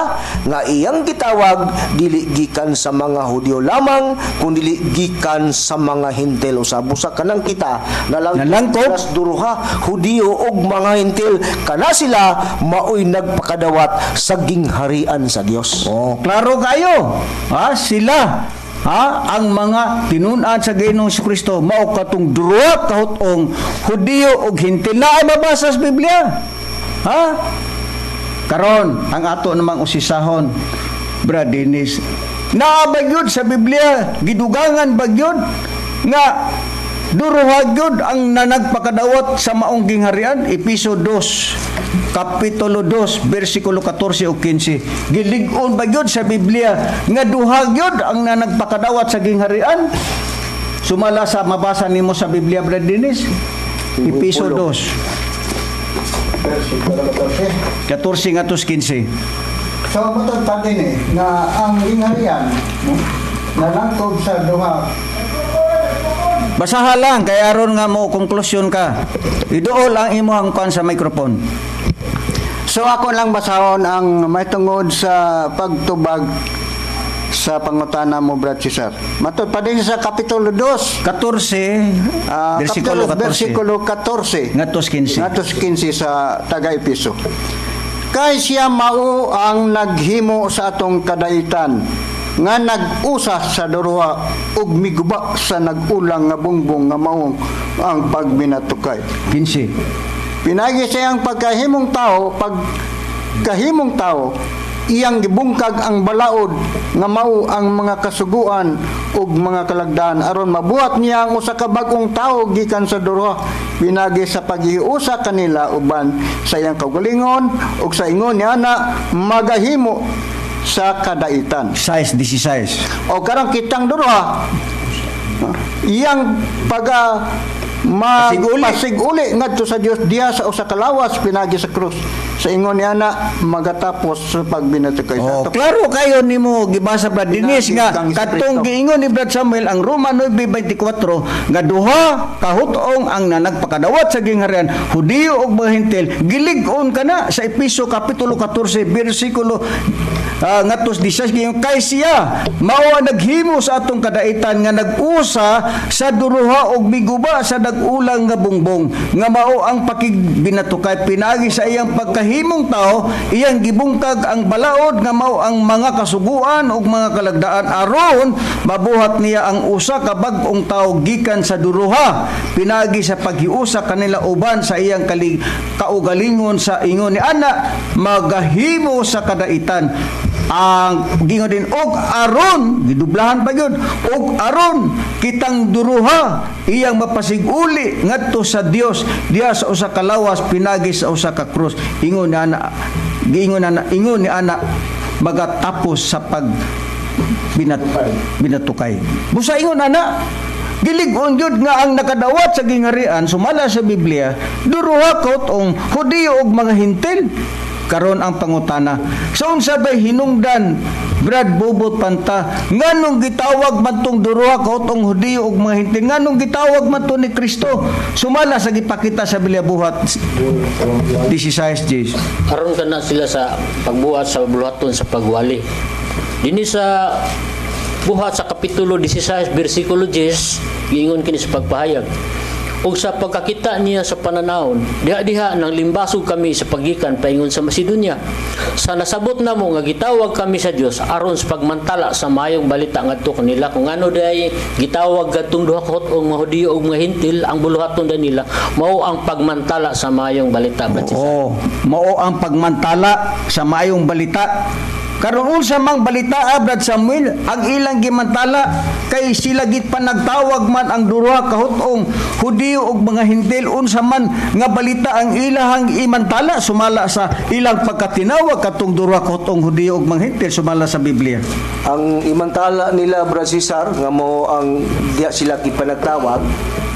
nga iyang gitawag dili gikan sa mga Hudiyo lamang kundi gikan sa mga Hentil. Usab busa kanang kita Nalangkob? Las duruha, Hudiyo og mga Hentil, kana sila maoy nagpakadawat sa gingharian sa Dios. Oh, klaro kayo. Ha, sila, ha, ang mga tinun-an sa Ginoong Kristo mao katong duha kahut-ong Hudiyo ug Hentil na ay mabasa sa Biblia. Ha? Karon, ang ato namang usisahon, Brad Dennis, naa ba gyud sa Biblia gidugangan ba gyud nga Duruha gyud ang nanagpakadawat sa maong gingharian. Episo 2, Kapitulo 2, versikulo 14 ug 15. Gilig-on ba gyud sa Biblia nga duha gyud ang nanagpakadawat sa gingharian? Sumala sa mabasa nimo sa Biblia, Brad Dennis. Episo 2, Versikulo 14. 14 ngadto 15. So, matod pa din eh, na ang gingharian, no, nalangkob sa duha. Basaha lang kay aron nga mo konklusyon ka. Iduol ang imong kuan sa microphone. So ako lang basahon ang mahitungod sa pagtubag sa pangutana mo, Brad Cesar. Matod pa din sa Kapitulo 2, 14, versikulo 14. Versikulo 14. Ngadto 15. Ngadto 15 sa taga-Episo. Kay siya mao ang naghimo sa atong kadaitan nga nag-usa sa duruha ug miguba sa nag-ulang nga bungbong nga mao ang pagbinatukay. 15. Pinagi sa iyang pagkahimong tao, iyang gibungkag ang balaod nga mao ang mga kasuguan ug mga kalagdan aron mabuhat niya ang usa ka bag-ong tawo gikan sa duruha pinagi sa paghiusa kanila uban sa iyang kaugalingon ug sa ingon niya na magahimo sa kadaitan. Size 16. O karang kitang duruha iyang paga Pasiguli. Pasiguli ngadto sa Dios diha sa usa ka lawas pinagi sa krus. Sa ingon niya na magatapos sa pagbinatukay Oh, sa ato. klaro kayo nimo gibasa, Brad Dennis, nga Pinagi kang katong Kristo. giingon ni Brad Samuel ang Roma 9:24 nga duha kahut-ong ang nanagpakadawat sa gingharian, Hudiyo ug mga Hentil. Gilig-on kana sa Episo kapitulo 14 bersikulo ngadto 16, giingon kay siya mao ang naghimo sa atong kadaitan nga nag-usa sa duruha ug miguba sa nag-ulang nga bungbong nga mao ang pakigbinatukay. Pinagi sa iyang pagkahimong tao, iyang gibungkag ang balaod nga mao ang mga kasuguan ug mga kalagdaan aron mabuhat niya ang usa ka bag-ong tawo gikan sa duruha pinagi sa paghiusa kanila uban sa iyang kaugalingon. Sa ingon ni ana magahimo sa kadaitan. Ang gingon din, og aron gidublahan pa gyud, og aron kitang duruha iyang mapasiguli ngadto sa Dios diha sa usa ka lawas pinagi sa usa ka krus. Ingon ni ana, giingon ana, ingon ni ana magatapos sa pag binatukay. Busa ingon ana, gilig-on gyud nga ang nakadawat sa gingharian sumala sa Biblia duruha kaut-ong, Hudiyo ug mga Hentil. Karon ang pangutana, sa unsa bay hinungdan, Brad Bubot Panta, nganong gitawag man tong duruha kaut-ong Hudiyo ug mga Hentil? Nganong gitawag man to ni Kristo sumala sa gipakita sa Biblia, Buhat 16 Gs? Aron kana sila sa pagbuhat sa buluhaton sa pagwali. Dinhi sa Buhat sa kapitulo 16 bersikulo 10, giingon kini sa pagpahayag. Ug sa pagkakita niya sa pananawon, diha-diha nang limbasog kami sa paggikan paingon sa Macedonia. Sa nasabot namo nga gitawag kami sa Dios aron sa pagmantala sa maayong balita ngadto kanila. Kung ano day gitawag kadtong duha ka hut-ong mga Hudiyo ug mga Hentil, ang buluhaton da nila mao ang pagmantala sa maayong balita, Brad Cesar. Oo, mao ang pagmantala sa maayong balita. Karon, unsa mang balita, Brad Samuel, ang ilang gimantala kay sila git panagtawag man ang duha ka hut-ong Hudiyo ug mga Hentil? Unsa man nga balita ang ilahang imantala sumala sa ilang pagkatinawag katong duha ka hut-ong Hudiyo ug mga Hentil sumala sa Biblia? Ang imantala nila, Brad Cesar, nga mo ang diya sila gipanagtawag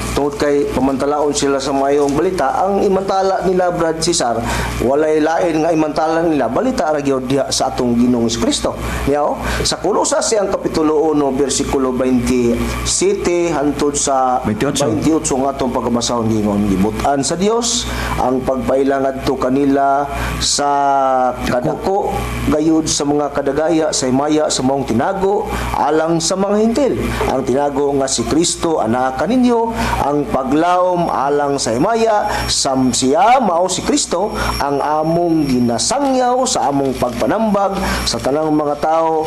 tungod kay pamantalaon sila sa mayong balita. Ang imantala nila, Brad Cesar, walay lain nga imantala nila, balita ra gyud diha sa atong Ginoong Kristo niya, oh. Sa Kolosas siyang kapitulo 1 bersikulo 27 hantod sa 28. 28 nga atong pagkabasahon, gingon gibut-an sa Dios ang pagpaila ngadto kanila sa kadako gayud sa mga kadagaya sa himaya sa maong tinago alang sa mga Hentil, ang tinago nga si Kristo anaa kaninyo, ang paglaom alang sa himaya. Sam siya mao si Kristo ang among ginasangyaw sa among pagpanambag. Sa tanang mga tao,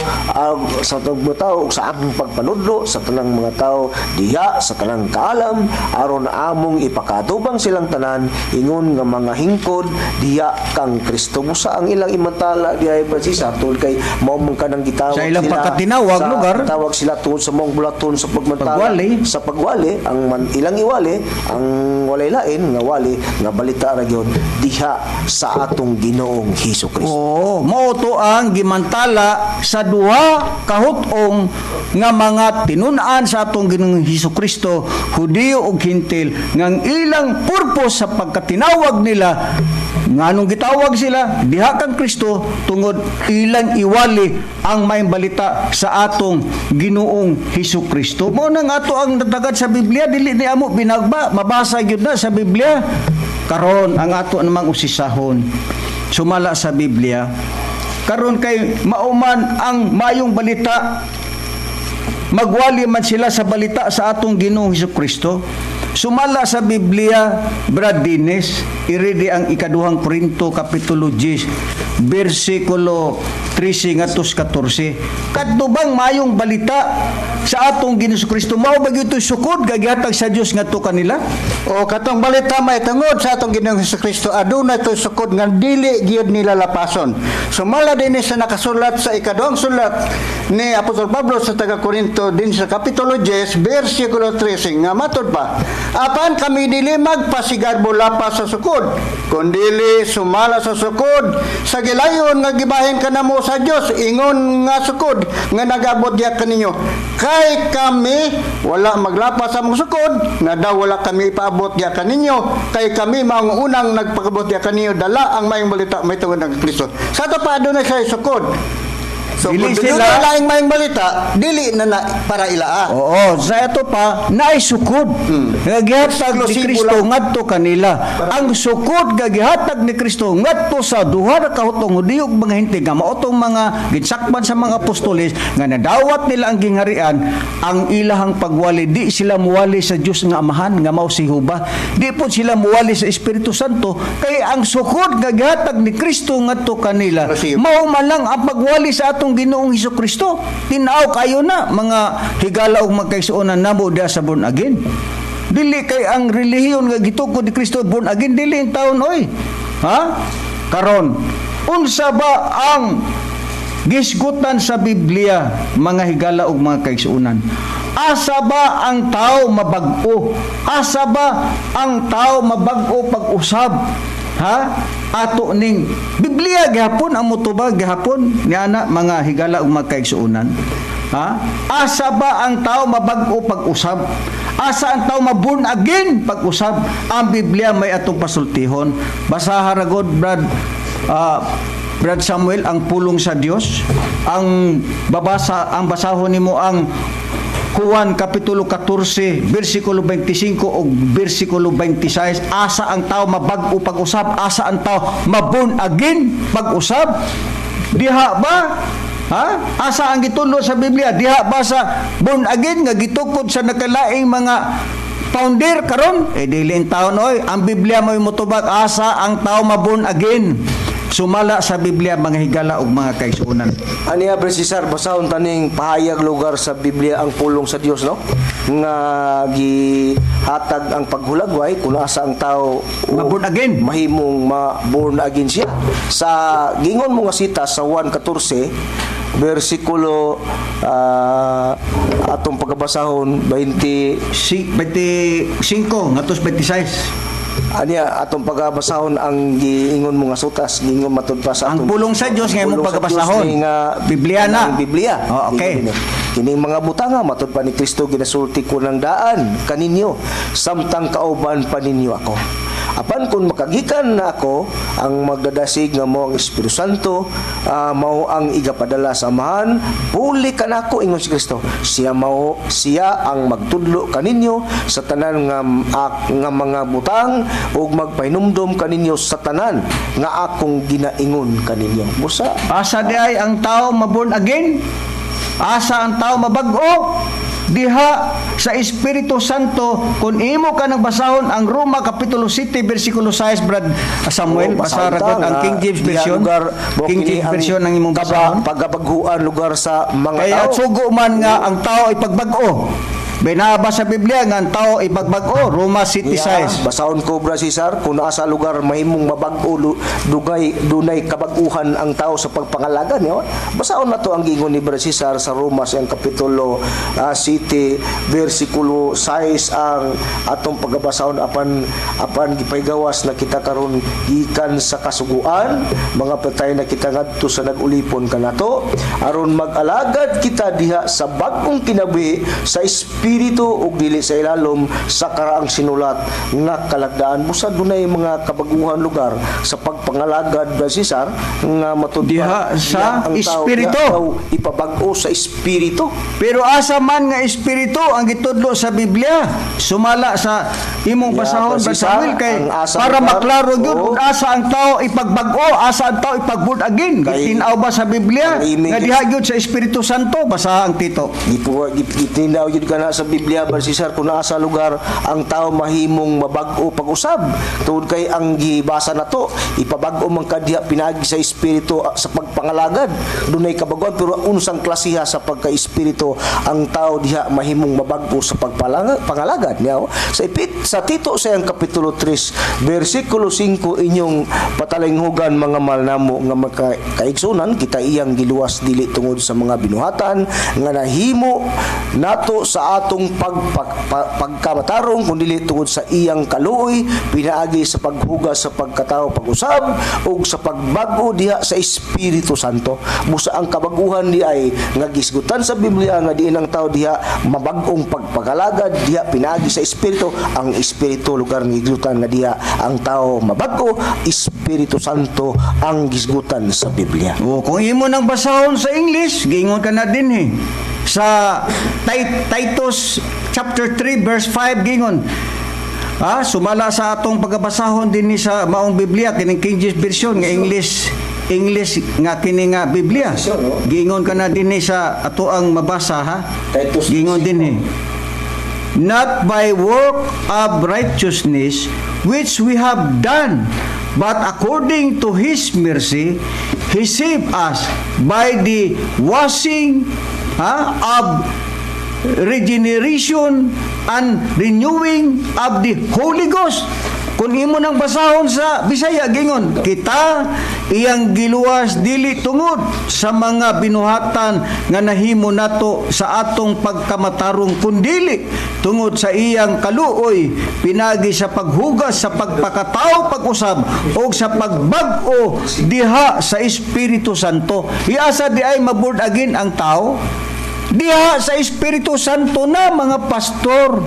sa tanang mga tao ug sa among pagpanudlo sa tanang mga tao diha sa tanang kaalam, aron among ipakatubang silang tanan ingon nga mga hingkod diha kang Kristo. Busa ang ilang imantala diha, Brad Cesar, tungod kay mao man kanang gitawag Sa ilang sila pagkatinawag, sa lugar. tawag sila tungod sa mong bulaton sa pagmantala, Pagwali. sa pagwali ang man, ilang iwali ang walay lain nga wali nga balita ra gyud diha sa atong Ginoong Hesus Kristo. Oo, mao to ang gimantala sa duha kahut-ong nga mga tinun-an sa atong Ginoong Hesus Kristo, Hudiyo ug Hintil, ngang ilang purpose sa pagkatinawag nila, nganong gitawag sila diha kang Kristo, tungod ilang iwali ang maayong balita sa atong Ginoong Hesus Kristo. Mao na nga ato ang natagad sa Biblia, dili ni amo binagba, mabasa gyud na sa Biblia. Karon ang ato namang usisahon sumala sa Biblia, karon kay mauman ang mayong balita, magwali man sila sa balita sa atong Ginoong Hesus Kristo. Sumala sa Biblia, Brad Dines, iridi ang Ikaduhang Korinto kapitulo 10 bersikulo 13 ngadto 14. Kadto bang mayong balita sa atong Ginoong Kristo, mao ba gyud sukod gagihatag sa Dios ngadto kanila? O katong balita may tungod sa atong Ginoong Kristo, aduna ito'y sukod nga dili gyud nila lapason. Sumala din sa nakasulat sa ikaduhang sulat ni Apostol Pablo sa taga Korinto din sa kapitulo 10 bersikulo 13 nga matud pa, "Apan kami dili magpasigarbo lapas sa sukod, kundili sumala sa sukod sa gilayon nga gibahin kanamo sa Dios ingon nga sukod nga nagabot diha kaninyo. Kay kami wala maglapas sa among sukod nga daw wala kami ipaabot diha kaninyo, kay kami maong unang nagpakabot diha kaninyo dala ang maayong balita may tungod ng Kristo." Sa ato pa aduna siya sukod. So Dili kung sila- sila laing maayong balita, dili na, na para ilaa. Oo, sa ito pa, naay sukod nga gihatag ni Eksklusibo Kristo lang. ngadto kanila. Ang sukod nga gihatag ni Kristo ngadto sa duha ka kahutong Hudiyo ug mga Hintil nga mao tong mga ginsakban sa mga apostoles nga nadawat nila ang gingharian, ang ilahang pagwali, di sila muwali sa Dios nga Amahan nga mao si Jehova. Di po sila muwali sa Espiritu Santo, kay ang sukod nga gihatag ni Kristo ngadto kanila Receive. mao man lang ang pagwali sa atong Ginoong Hesus Kristo. Tinaw kayo na mga higala ug magkaigsuonan namo diha sa born again. Dili kay ang relihiyon nga gitukod ni Kristo born again, dili in taon oy. Ha? Karon, unsa ba ang gisgutan sa Biblia, mga higala ug mga kaigsuonan? Asa ba ang tao mabag-o? Asa ba ang tao mabag-o pag-usab? Ha? Ato ning Biblia gihapon ang motubag gihapon niana, mga higala ug mga kaigsuonan. Ha? Asa ba ang tao mabag-o pag-usab? Asa ang tao maborn again pag-usab? Ang Biblia may atong pasultihon. Basaha ra god, Brad Samuel, ang pulong sa Dios. Ang babasa ang basahon nimo ang Juan kapitulo 14 bersikulo 25 ug bersikulo 26. Asa ang tao mabag-o pag-usab? Asa ang tao maborn again pag-usab? Diha ba? Ha? Asa ang gitudlo sa Biblia? Diha ba sa born again nga gitukod sa nakalaing mga founder karon? Eh dili in taon oy. Ang Biblia mo'y motubag asa ang tao maborn again. Sumala sa Biblia, mga higala ug mga kaigsuonan. Aniya, Brad Cesar, basahon taning pahayag lugar sa Biblia ang pulong sa Dios, no? Nga gihatag ang paghulagway kung asa ang tao Ma-born again. Mahimong ma-born again siya. Sa gingon mo nga sita sa 1:14 bersikulo atong pagkabasahon 20 Si 25 ngadto 26. Aniya atong pagabasahon ang giingon mo nga sutas, giingon matud pa sa Ang atong pulong sa Dios nga imong pulong sa Dios pagabasahon. ni nga Biblia na. Ang Biblia. Oh, okay. Giingon ni. Kining mga butanga matud pa ni Kristo ginasulti ko ng daan kaninyo samtang kauban pa ninyo ako. Apan kung makagikan na ako, ang magdadasig nga mo ang Espiritu Santo, mao ang igapadala sa Amahan, puli kanako, ingon si Kristo. Siya mao siya ang magtudlo kaninyo sa tanan nga mga butang ug magpahinumdom kaninyo sa tanan nga akong ginaingon kaninyo. Busa Asa di ay ang tao maborn again? Asa ang tao mabag-o? Diha sa Espiritu Santo, kung imo ka nang basahon ang Roma Kapitulo 7 versikulo 6, Brad Samuel, Oo, basa basahon ra ta gud ang nga King James diha Version. Lugar, mao King kini James ang Version ang imong basahon. Pagkabag-uan lugar sa mga Kaya tao. sugo man nga ang tao ipagbag-o. Binaba sa Biblia nga ang tao ipagbag-o, Roma 7:6. Yeah, basahon ko, Bra Cesar, kung naa sa lugar mahimong mabag-o, dugay dunay kabag-uhan ang tao sa pagpangalagan niya. Basahon na to ang gingon ni Bra Cesar sa Roma siyang kapitulo 7 versikulo 6 ang atong pagabasahon, apan apan gipaygawas na kita karon gikan sa kasuguan, mga patay na kita ngadto sa nag-ulipon kanato, aron mag-alagad kita diha sa bag-ong kinabuhi sa espiritu ug dili sa ilalom sa karaang sinulat nga kalagdaan. Busa dunay mga kabaguhan lugar sa pagpangalagad, Bra Cesar, nga matud Diha sa ang tao, espiritu. diha daw ipabag-o sa espiritu. Pero asa man nga espiritu ang gitudlo sa Biblia? Sumala sa imong basahon, Bra Brad Cesar, Samuel, kay ang asa para lugar, maklaro gyud oo. kung asa ang tao ipagbag-o, asa ang tao ipag-born again. Kay- Gitinaw ba sa Biblia ang iming nga diha gyud sa Espiritu Santo? Basa ang Tito. Gitinaw gyud kana sa Biblia, Bra Cesar, kung naa sa lugar ang tao mahimong mabag-o pag-usab, tungod kay ang gibasa nato, ipabag-o man ka diha pinaagi sa espiritu, sa pagpangalagad dunay kabaguan, pero unsang klasiha sa pagka-espiritu ang tao diha mahimong mabag-o sa pagpangalagad niya, oh? Sa Tito sa iyang kapitulo 3 versikulo 5, inyong patalinghugan, mga mahal namo nga makaigsunan, kita iyang giluwas dili tungod sa mga binuhatan nga nahimo nato sa atong pagkamatarong, kundi tungod sa iyang kaluoy pinaagi sa paghugas sa pagkatao pag-usab ug sa pagbag-o diha sa Espiritu Santo. Busa ang kabaguhan di ay nga gisgutan sa Biblia nga diin ang tao diha mabag-ong pagpagalagad diha pinaagi sa Espiritu. Ang Espiritu lugar nga gisgutan nga diha ang tao mabag-o, Espiritu Santo ang gisgutan sa Biblia. O, kung imo nang basahon sa English, giingon ka na din eh. Sa Titus chapter 3 verse 5 gingon. Sumala sa atong pagabasahon din ni sa maong Biblia kining King James Version nga English English nga kini nga Biblia. Giingon ka na din ni sa ato ang mabasa, ha. Titus. Giingon din eh. "Not by work of righteousness which we have done, but according to His mercy, He saved us by the washing, ha, of regeneration and renewing of the Holy Ghost." Kung imo nang basahon sa Bisaya, gingon, kita iyang giluwas dili tungod sa mga binuhatan nga nahimo nato sa atong pagkamatarong, kundili tungod sa iyang kaluoy pinagi sa paghugas sa pagpakatao pag-usab o sa pagbag-o diha sa Espiritu Santo. Iasa di ay ma-born again ang tao? Diha sa Espiritu Santo na, mga pastor.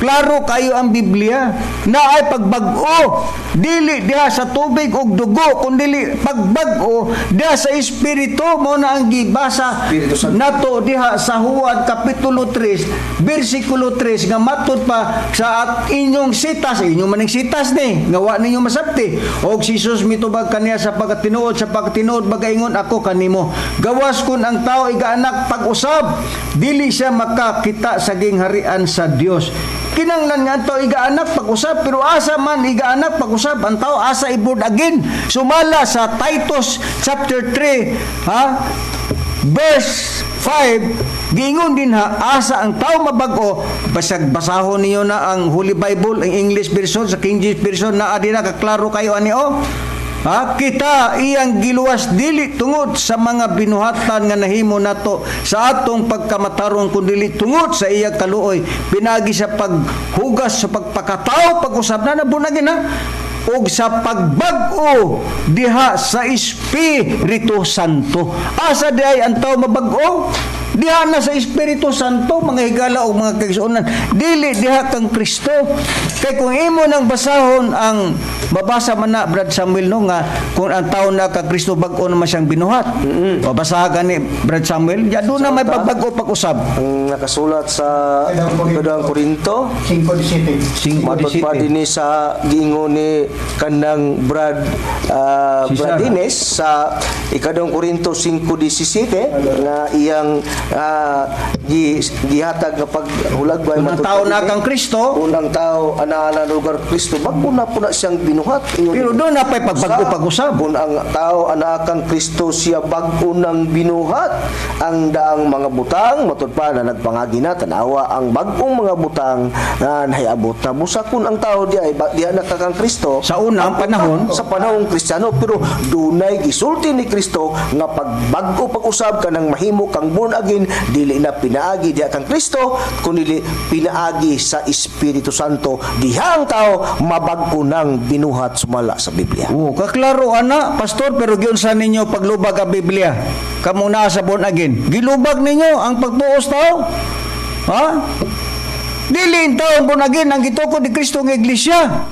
Klaro kayo ang Biblia na ay pagbag-o dili diha sa tubig ug dugo, kundili pagbag-o diha sa Espiritu. Mo na ang gibasa Espiritu Santo. Nato diha sa Juan kapitulo 3 bersikulo 3 nga matud pa sa at inyong sitas, inyong maning sitas ni nga wa ninyo masabti. Og si Jesus mitubag kaniya, "Sa pagkatinuod, sa pagkatinuod bagaingon ako kanimo, gawas kun ang tao igaanak pag-usab, dili siya makakita sa gingharian sa Dios." Kinanglan nga ang tao igaanak pag-usab, pero asa man igaanak pag-usab ang tao? Asa i-born again? Sumala sa Titus chapter 3, ha, verse 5, giingon din ha, asa ang tao mabag-o. Basag basahon niyo na ang Holy Bible, ang English version, sa King James version na adi na kaklaro kayo ani oh. Ha, kita iyang giluwas dili tungod sa mga binuhatan nga nahimo nato sa atong pagkamatarong, kundili tungod sa iyang kaluoy pinagi sa paghugas sa pagpakatao pag-usab na nabunagin ha ug sa pagbag-o diha sa Espiritu Santo. Asa di ay ang tao mabag-o? Diha na sa Espiritu Santo, mga higala o mga kaigsuonan. Dili diha kang Kristo. Kay kung imo nang basahon ang mabasa man na, Brad Samuel, no, nga kung ang tao na ka Kristo, bag-o naman siyang binuhat. Mm-hmm. O basahan gani, Brad Samuel, ya doon na may pagbag-o pag-usab. Ang nakasulat sa Ikadawang Korinto 5:17. 5:17. Matod pa dinhi sa giingon ni kanang Brad Cesar. Brad Ines sa Ikadawang Korinto 5:17 nga iyang gihatag nga paghulagbay. Unang matud tao pa na din, kang Kristo. Unang tao ana na lugar Kristo, bag-o na po na siyang binuhat. Ingon Pero din. doon na pa'y pagbago pag-usab. Kung ang tao ana kang Kristo, siya bag-o nang binuhat. Ang daang mga butang matud pa na nagpangagi na, tanawa ang bag-ong mga butang na nahiabot na. Busa kun ang tao di ay diha na ka kang Kristo Sa unang panahon. Sa panahong Kristiyano, pero dunay gisulti ni Kristo nga pagbag-o pag-usab kanang mahimo kang born again, dili na pinaagi diha kang Kristo kundi pinaagi sa Espiritu Santo. Diha ang tao mabag-o nang binuhat sumala sa Biblia. Oo, kaklaro ana, pastor, pero giunsa ninyo paglubag ang Biblia? Kamo naa sa born again. Gilubag ninyo ang pagtuos tao? Ha? Dili in taon born again ang gitukod ni Kristo nga iglesia.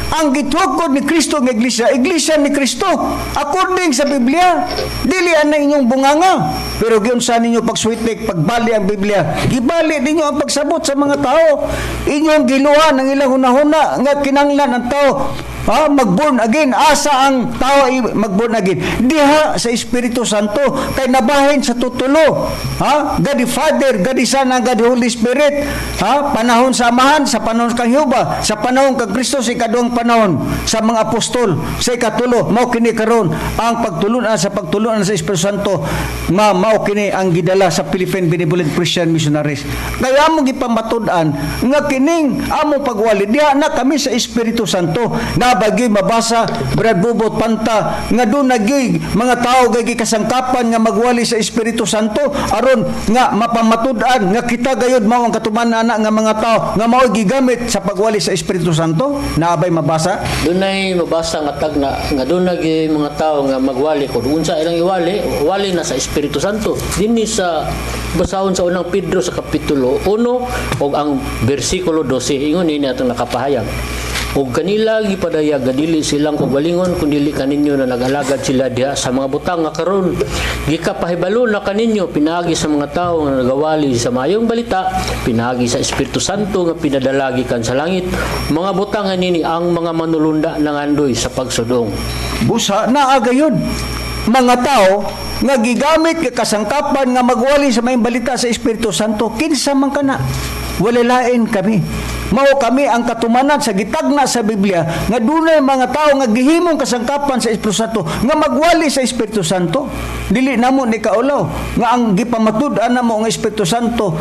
Ang gitukod ni Kristo nga iglesia, iglesia ni Kristo, according sa Biblia. Dili ana inyong bunganga. Pero giunsa ninyo pagswitik, pagbali ang Biblia? Gibali ninyo ang pagsabot sa mga tao. Inyong giluhan ang ilang hunahuna nga kinanglan ang tao, ha, mag-born again. Asa ang tao ay mag-born again? Diha sa Espiritu Santo kay nabahin sa tutulo. Ha? God the Father, God the Son, and God the Holy Spirit. Ha? Panahon sa Amahan, sa panahon kang Jehova, sa panahon kang Kristo, sa ikaduhang panahon sa mga apostol, sa ikatulo, mao kini karon ang pagtulunan sa pagtulunan sa Espiritu Santo nga mao kini ang gidala sa Philippine Benevolent Christian Missionaries. Kaya among gipamatud-an nga kining among pagwali diha na kami sa Espiritu Santo. Nabagi mabasa, Brad Bubot Panta, nga doon nagi mga tao gay kasangkapan nga magwali sa Espiritu Santo aron nga mapamatud-an nga kita gayud mao ang katuman ana nga mga tao nga mao gigamit sa pagwali sa Espiritu Santo? Naabay mabasa? Dunay mabasa nga tagna nga doon nagi mga tao nga magwali kung unsa ilang iwali, wali na sa Espiritu Santo. Dinhi sa basahon sa Unang Pedro sa kapitulo 1 ug ang bersikulo 12, ingon ini atong nakapahayag. "Ug kanila gipadayag nga dili silang kaugalingon kun dili kaninyo na nag-alagad sila diha sa mga butang nga karon gikapahibalo na kaninyo pinaagi sa mga tawo nga nagawali sa maayong balita pinaagi sa Espiritu Santo nga pinadala gikan sa langit. Mga butang nini ang mga manulunda nangandoy sa pagsudong." Busa naa gayud mga tao nga gigamit nga kasangkapan nga magwali sa maayong balita sa Espiritu Santo. Kinsa man kana, wala lain kami. Mao kami ang katumanan sa gitagna sa Biblia nga dunay mga tao nga gihimong kasangkapan sa Espiritu Santo nga magwali sa Espiritu Santo. Dili namo ni kaulaw nga ang gipamatud-an namo nga Espiritu Santo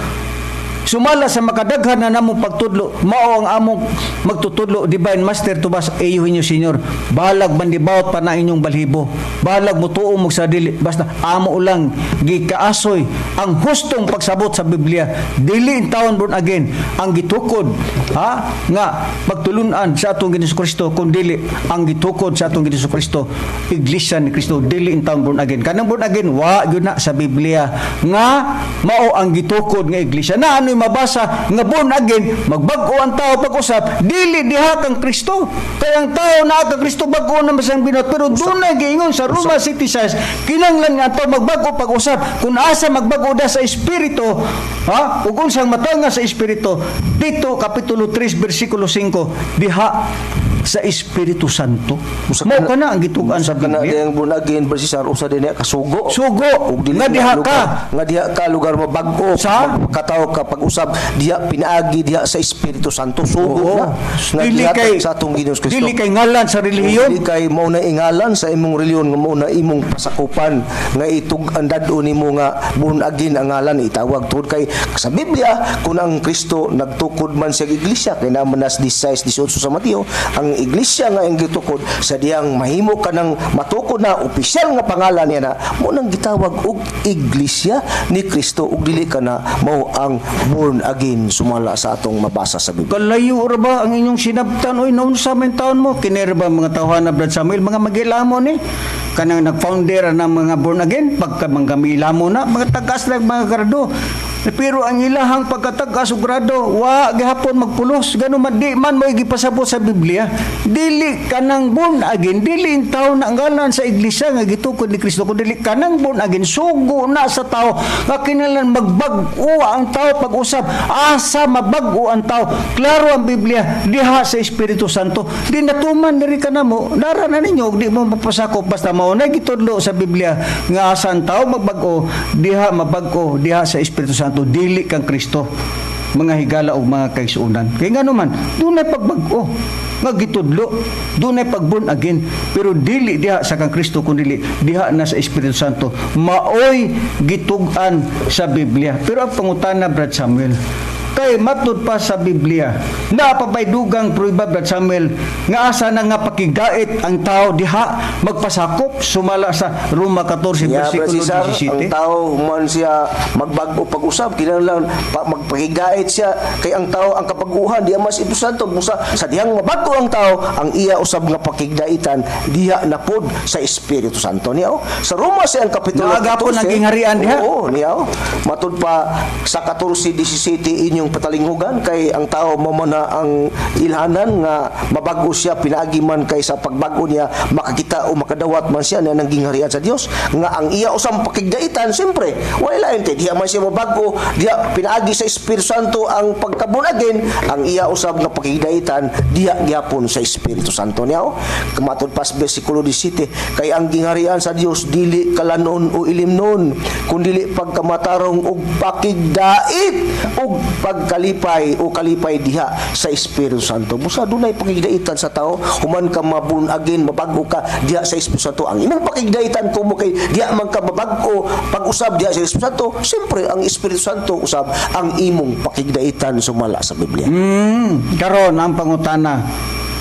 sumala sa makadaghan na namong pagtudlo mao ang among magtutudlo, Divine Master Tomas A. Eugenio Senior. Balag bandibawt pa na inyong balhibo, balag mutuo mo sa dili, basta amo lang gikaasoy ang hustong pagsabot sa Biblia. Dili in taon born again ang gitukod, ha, nga pagtulunan sa atong Ginoong Kristo, kun dili ang gitukod sa atong Ginoong Kristo, Iglesia ni Kristo. Dili in taon born again. Kanang born again, wa gyud na sa Biblia nga mao ang gitukod nga iglesia. Na ano'y mabasa nga born again, magbag-o ang tao pag-usap, dili diha kang Kristo. Kay ang tao na kang Kristo, bag-o na siyang binuhat. Pero doon na giingon sa Roma 7:6, kinanglan nga ang tao magbag-o pag-usap. Kung asa magbag-o da, sa Espiritu, ha, ug unsang matanga sa Espiritu? Dito kapitulo 3 bersikulo 5, diha sa Espiritu Santo. Mao kana ang gitugan sa Usa kana Biblia. diyang born again versus usa din niya kasugo. Sugo. Ug dili Nga diha lugar- ka. Nga diha ka lugar mabag-o Sa? Magkatawo ka pag-usab diha pinaagi diha sa Espiritu Santo, sugo Oo. na. Nga Dili gihatag kay sa atong Ginoong Kristo. Dili kay ngalan sa relihiyon. Dili kay mao na ingalan sa imong relihiyon nga mao na imong pasakupan nga itug ang dad-o nimo nga born again ang ngalan itawag, tungod kay sa Biblia, kung ang Kristo nagtukod man sa iglesia kay naman nas 16:18 sa Mateo, ang iglesia nga ang gitukod sa diyang mahimo ka ng matukod na opisyal nga pangalan niya na mo nang gitawag og Iglesia ni Kristo ug dili ka na mao ang born again sumala sa atong mabasa sa Biblia. Kalayo ra ba ang inyong sinabtan oy? Naunsa man taon mo kini ra ba mga tawhana, Brad Samuel, mga magilamo ni kanang nag-founder ng mga born again, pagka mga milamo na mga tagas lang mga grado. Pero ang ilahang pagkatag-as og grado, wa gihapon magpulos. Gano man, di man mo gipasabot sa Biblia. Dili kanang born again, dili in tao na ngalan sa iglesia nga gitukod ni Kristo, kun dili kanang born again, sugo na sa tao nga kinahanglan magbag-o ang tao pag-usab. Asa mabag-o ang tao? Klaro ang Biblia, diha sa Espiritu Santo. Di natuman diri ka namo, dara na ninyo, di mo mapasakop basta mao na gitudlo sa Biblia nga asa ang tao magbag-o, diha mabag-o diha sa Espiritu Santo, dili kang Kristo, mga higala o mga kaigsuonan. Kay ngano man, dunay pagbag-o nga gitudlo, dunay pag-born again, pero dili diha sa kang Kristo kun dili diha na sa Espiritu Santo. Maoy gitug-an sa Biblia. Pero ang pangutana, Brad Samuel, kay matud pa sa Biblia, naa pa bay dugang prueba, Brad Samuel, nga asa na nga pakigdait ang tao diha magpasakop sumala sa Roma 14 Ya, versikulo Brad Cesar, ang 17? tao man siya magbag-o pag-usab, kinahanglan pa, magpakigait siya kay ang tao ang kapag-uhan diha mas Espiritu Santo. Busa sa dihang mabag-o ang tao, ang iya usab nga pakigdaitan diha na pod sa Espiritu Santo niya. Oh. Sa Roma siya ang kapitulo Naagapon ang 14. gingharian diha. Oo, niya. Oh. Matud pa sa 14:17 inyong patalinghugan kay ang tao mao man na ang ilhanan nga mabago siya pinaagi man kay sa pagbago niya makakita o makadawat man siya na nang gingharian sa Dios nga ang iya usang pakigdaitan, siyempre wala lain kay diha man siya mabago, diha pinaagi sa Espiritu Santo ang pagka-born again, ang iya usab nga pakigdaitan diha gyapon sa Espiritu Santo niya. Oh. Matud pa sa bersikulo 17, kay ang gingharian sa Dios dili kalanon o ilimnon, kundili pagkamatarong ug pakigdait ug pagkalipay o kalipay diha sa Espiritu Santo. Busa dunay pakigdaitan sa tao human ka ma-born again, mabago ka diha sa Espiritu Santo. Ang imong pakigdaitan kumo kay diha man ka mabago pag-usab diha sa Espiritu Santo, siyempre ang Espiritu Santo usab ang imong pakigdaitan sumala sa Biblia. Karon ang pangutana.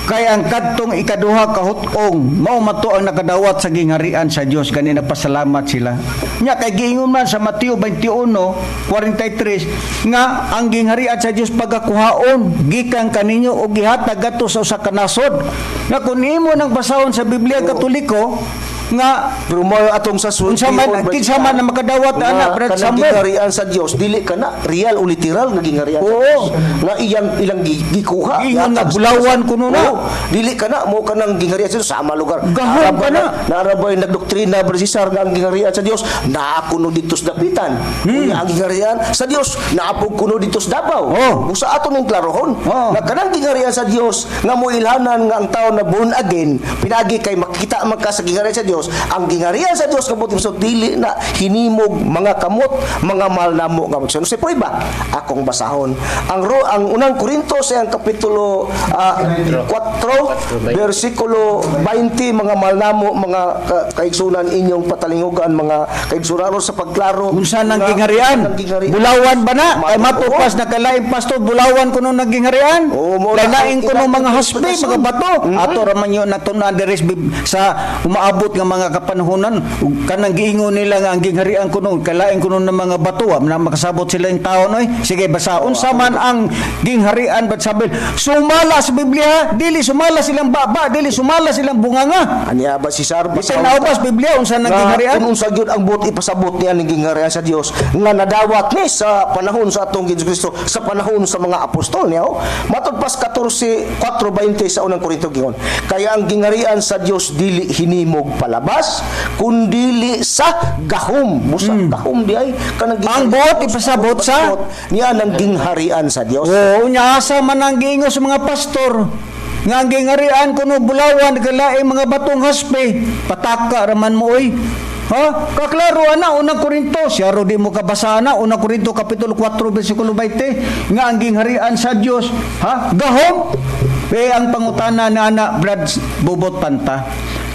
Kay ang kadtong ikaduha ka hut-ong mao mato ang nakadawat sa gingharian sa Dios, gani nagpasalamat sila. Nya kay giingon man sa Mateo 21:43 nga ang gingharian sa Dios pagakuhaon gikan kaninyo og gihatag gadto sa usa ka nasod. Nga kun imo nang basahon sa Biblia Katoliko nga Pero mo atong sa Unsa man, kinsa man na makadawat ana, Brad kanang Samuel? gingharian sa Dios dili kana real o literal nga gingharian sa Dios nga iyang ilang gikuha. Giingon nga Gihatag sa bulawan Dios. kuno na. Oo, dili kana mo kanang gingharian sa Dios sama lugar. Gahom Naara ba ka na. Naara ba yung nagdoktrina, Brad Cesar, nga ang gingharian sa Dios naa kuno dito sa Dapitan? Unya ang gingharian sa Dios naa pud kuno dito sa Davao. Busa ato ning klarohon na kanang gingharian sa Dios nga moilhanan nga ang tao na born again pinagi kay makita man ka sa gingharian sa Dios, ang gingharian sa Dios kabut so dili na hinimog mga kamot mga mahal namo nga magsunod. Sa prueba akong basahon ang unang Korinto sa ang kapitulo 4 bersikulo 20, mga mahal namo mga kaigsunan, inyong patalinghugan, mga kaigsunan, sa pagklaro Unsa nang nga gingharian? ang gingharian. Bulawan ba na? Ay Oo. matupas na kalaing pastor, bulawan kuno nang gingharian. Oo, mo na Lain ang kuno mga ilang haspe, mga interpretasyon. bato. Ato ra man yun natun-an diri sa umaabot nga mga kapanahonan ug kanang giingon nila nga ang gingharian kuno kalain kuno ng mga bato, wa man na makasabot sila yung tao noy. Sige, basta unsa man ang gingharian, Brad Samuel? Sumala sa Biblia, dili sumala silang baba, dili sumala silang bunganga. Anya ba si Sar? Bisan naubas Biblia unsa nang gingharian? Kung unsa gyud ang buot ipasabot niya ning gingharian sa Dios nga nadawat ni sa panahon sa atong Ginoong Kristo, sa panahon sa mga apostol niya. Oh. Matod pas 14:4:20 sa unang Korinto giingon. Kaya ang gingharian sa Dios dili hinimog palabas kundili sa gahom. Busa gahom di ay kanang Ang buot ipasabot sa niya nang gingharian sa Dios. Oo, nya asa man ang giingon sa mga pastor nga ang gingharian kuno bulawan kalaing mga batong haspe, pataka raman mo oy. Ha? Kaklaro ana unang Korinto, siya ro di mo kabasa ana unang Korinto kapitulo 4 bersikulo 20 nga ang gingharian sa Dios, ha? Gahom. Eh ang pangutana na ana, Brad Bobot Panta.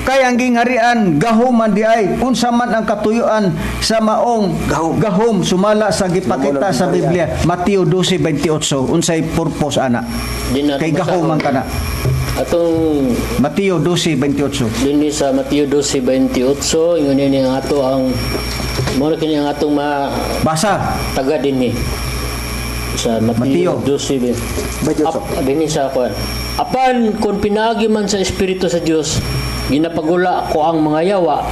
Kay ang gingharian gahom man di ay, unsa man ang katuyuan sa maong Gahom. gahom sumala sa gipakita sa Gahom. Biblia Mateo 12:28, unsay purpose ana? Di na Kay gahom man kana. Atong Mateo 12:28. dinhi sa Mateo 12:28, ingon ni ang ato ang mo na kini ang atong ma Basa. taga dinhi sa Mateo. Mateo 12 28. Dinhi sa kuan. Apan kung pinaagi man sa Espiritu sa Dios ginapagula ko ang mga yawa,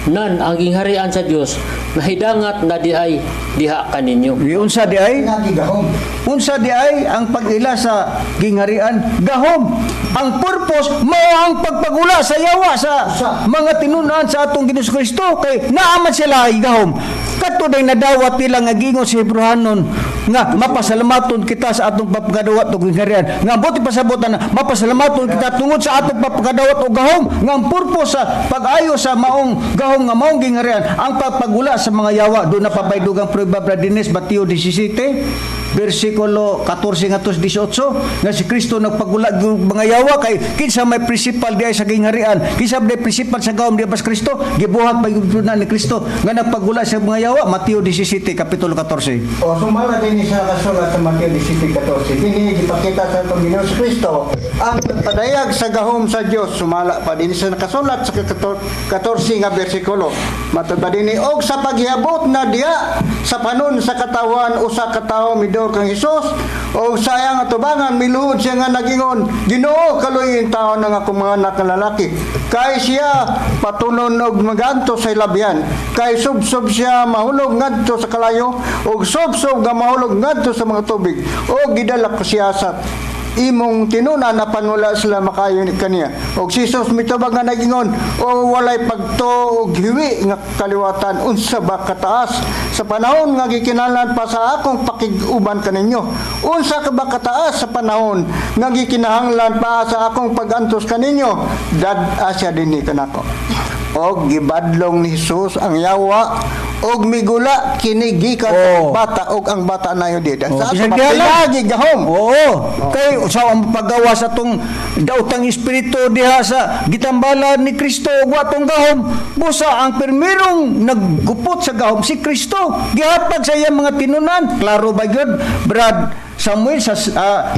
Nan ang gingharian sa Dios nahidangat na di ay diha kaninyo. Di unsa di ay? Unsa di ay ang pag-ila sa gingharian? Gahom. Ang purpose mao ang pagpagula sa yawa sa mga tinun-an sa atong Ginoong Kristo kay naa man sila ay gahom. Kadto day nadawat nila nga gingon sa Hebreohanon nga mapasalamaton kita sa atong pagpakadawat og gingharian. Nga buti pasabotan na mapasalamaton kita tungod sa atong pagpakadawat og gahom, nga ang purpose sa pag-ayo sa maong gahom nga maong gingharian ang pagpagula sa mga yawa. Doon na pabay dugang prueba, Brad Dines, Mateo 17 bersikulo 14 ngadto 18, nga si Kristo nagpagula og mga yawa kay kinsa may principal diay sa gingharian, kinsa may principal sa gahom di ba si Kristo? Gibuhat pa gyud na ni Kristo nga nagpagula sa mga yawa. Mateo 17 kapitulo 14. O sumala din sa kasulat sa Mateo 17:14. Dini gipakita sa atong Ginoong Kristo ang pagpadayag sa gahom sa Dios, sumala pa din sa nakasulat sa 14 nga bersikulo. Matod pa dinhi, og sa paghiabot na diha sa panon sa katawan, usa ka tawo miduol kang Hesus og sa iyang atubangan miluhod siya nga nagingon, "Ginoo, kaluoyi intawon ang akong mga anak nga lalaki kay siya patunon og magantos sa ilabyan, kay subsob siya mahulog ngadto sa kalayo og subsob nga mahulog ngadto sa mga tubig, og gidala ko siya sa imong tinun-an apan wala sila makayo ni kaniya." Og si Jesus mitubag nga nagingon, "O walay pagtuo og hiwi nga kaliwatan, unsa ba kataas sa panahon nga gikinahanglan pa sa akong pakig-uban kaninyo? Unsa ka ba kataas sa panahon nga gikinahanglan pa sa akong pagantos kaninyo? Dad-a siya dinhi kanako." Og gibadlong ni Jesus ang yawa og migula kini gikan sa bata, og ang bata nayo di Oh, sa ato bisag diha lang. mapilagi gahom. Oo. Kay sa ang paggawa sa atong daotang espiritu diha sa gitambalan ni Kristo ug atong gahom, busa ang pirmirong naggupot sa gahom si Kristo. Gihatag sa iyang mga tinun-an. Klaro ba gyud, Brad Samuel, sa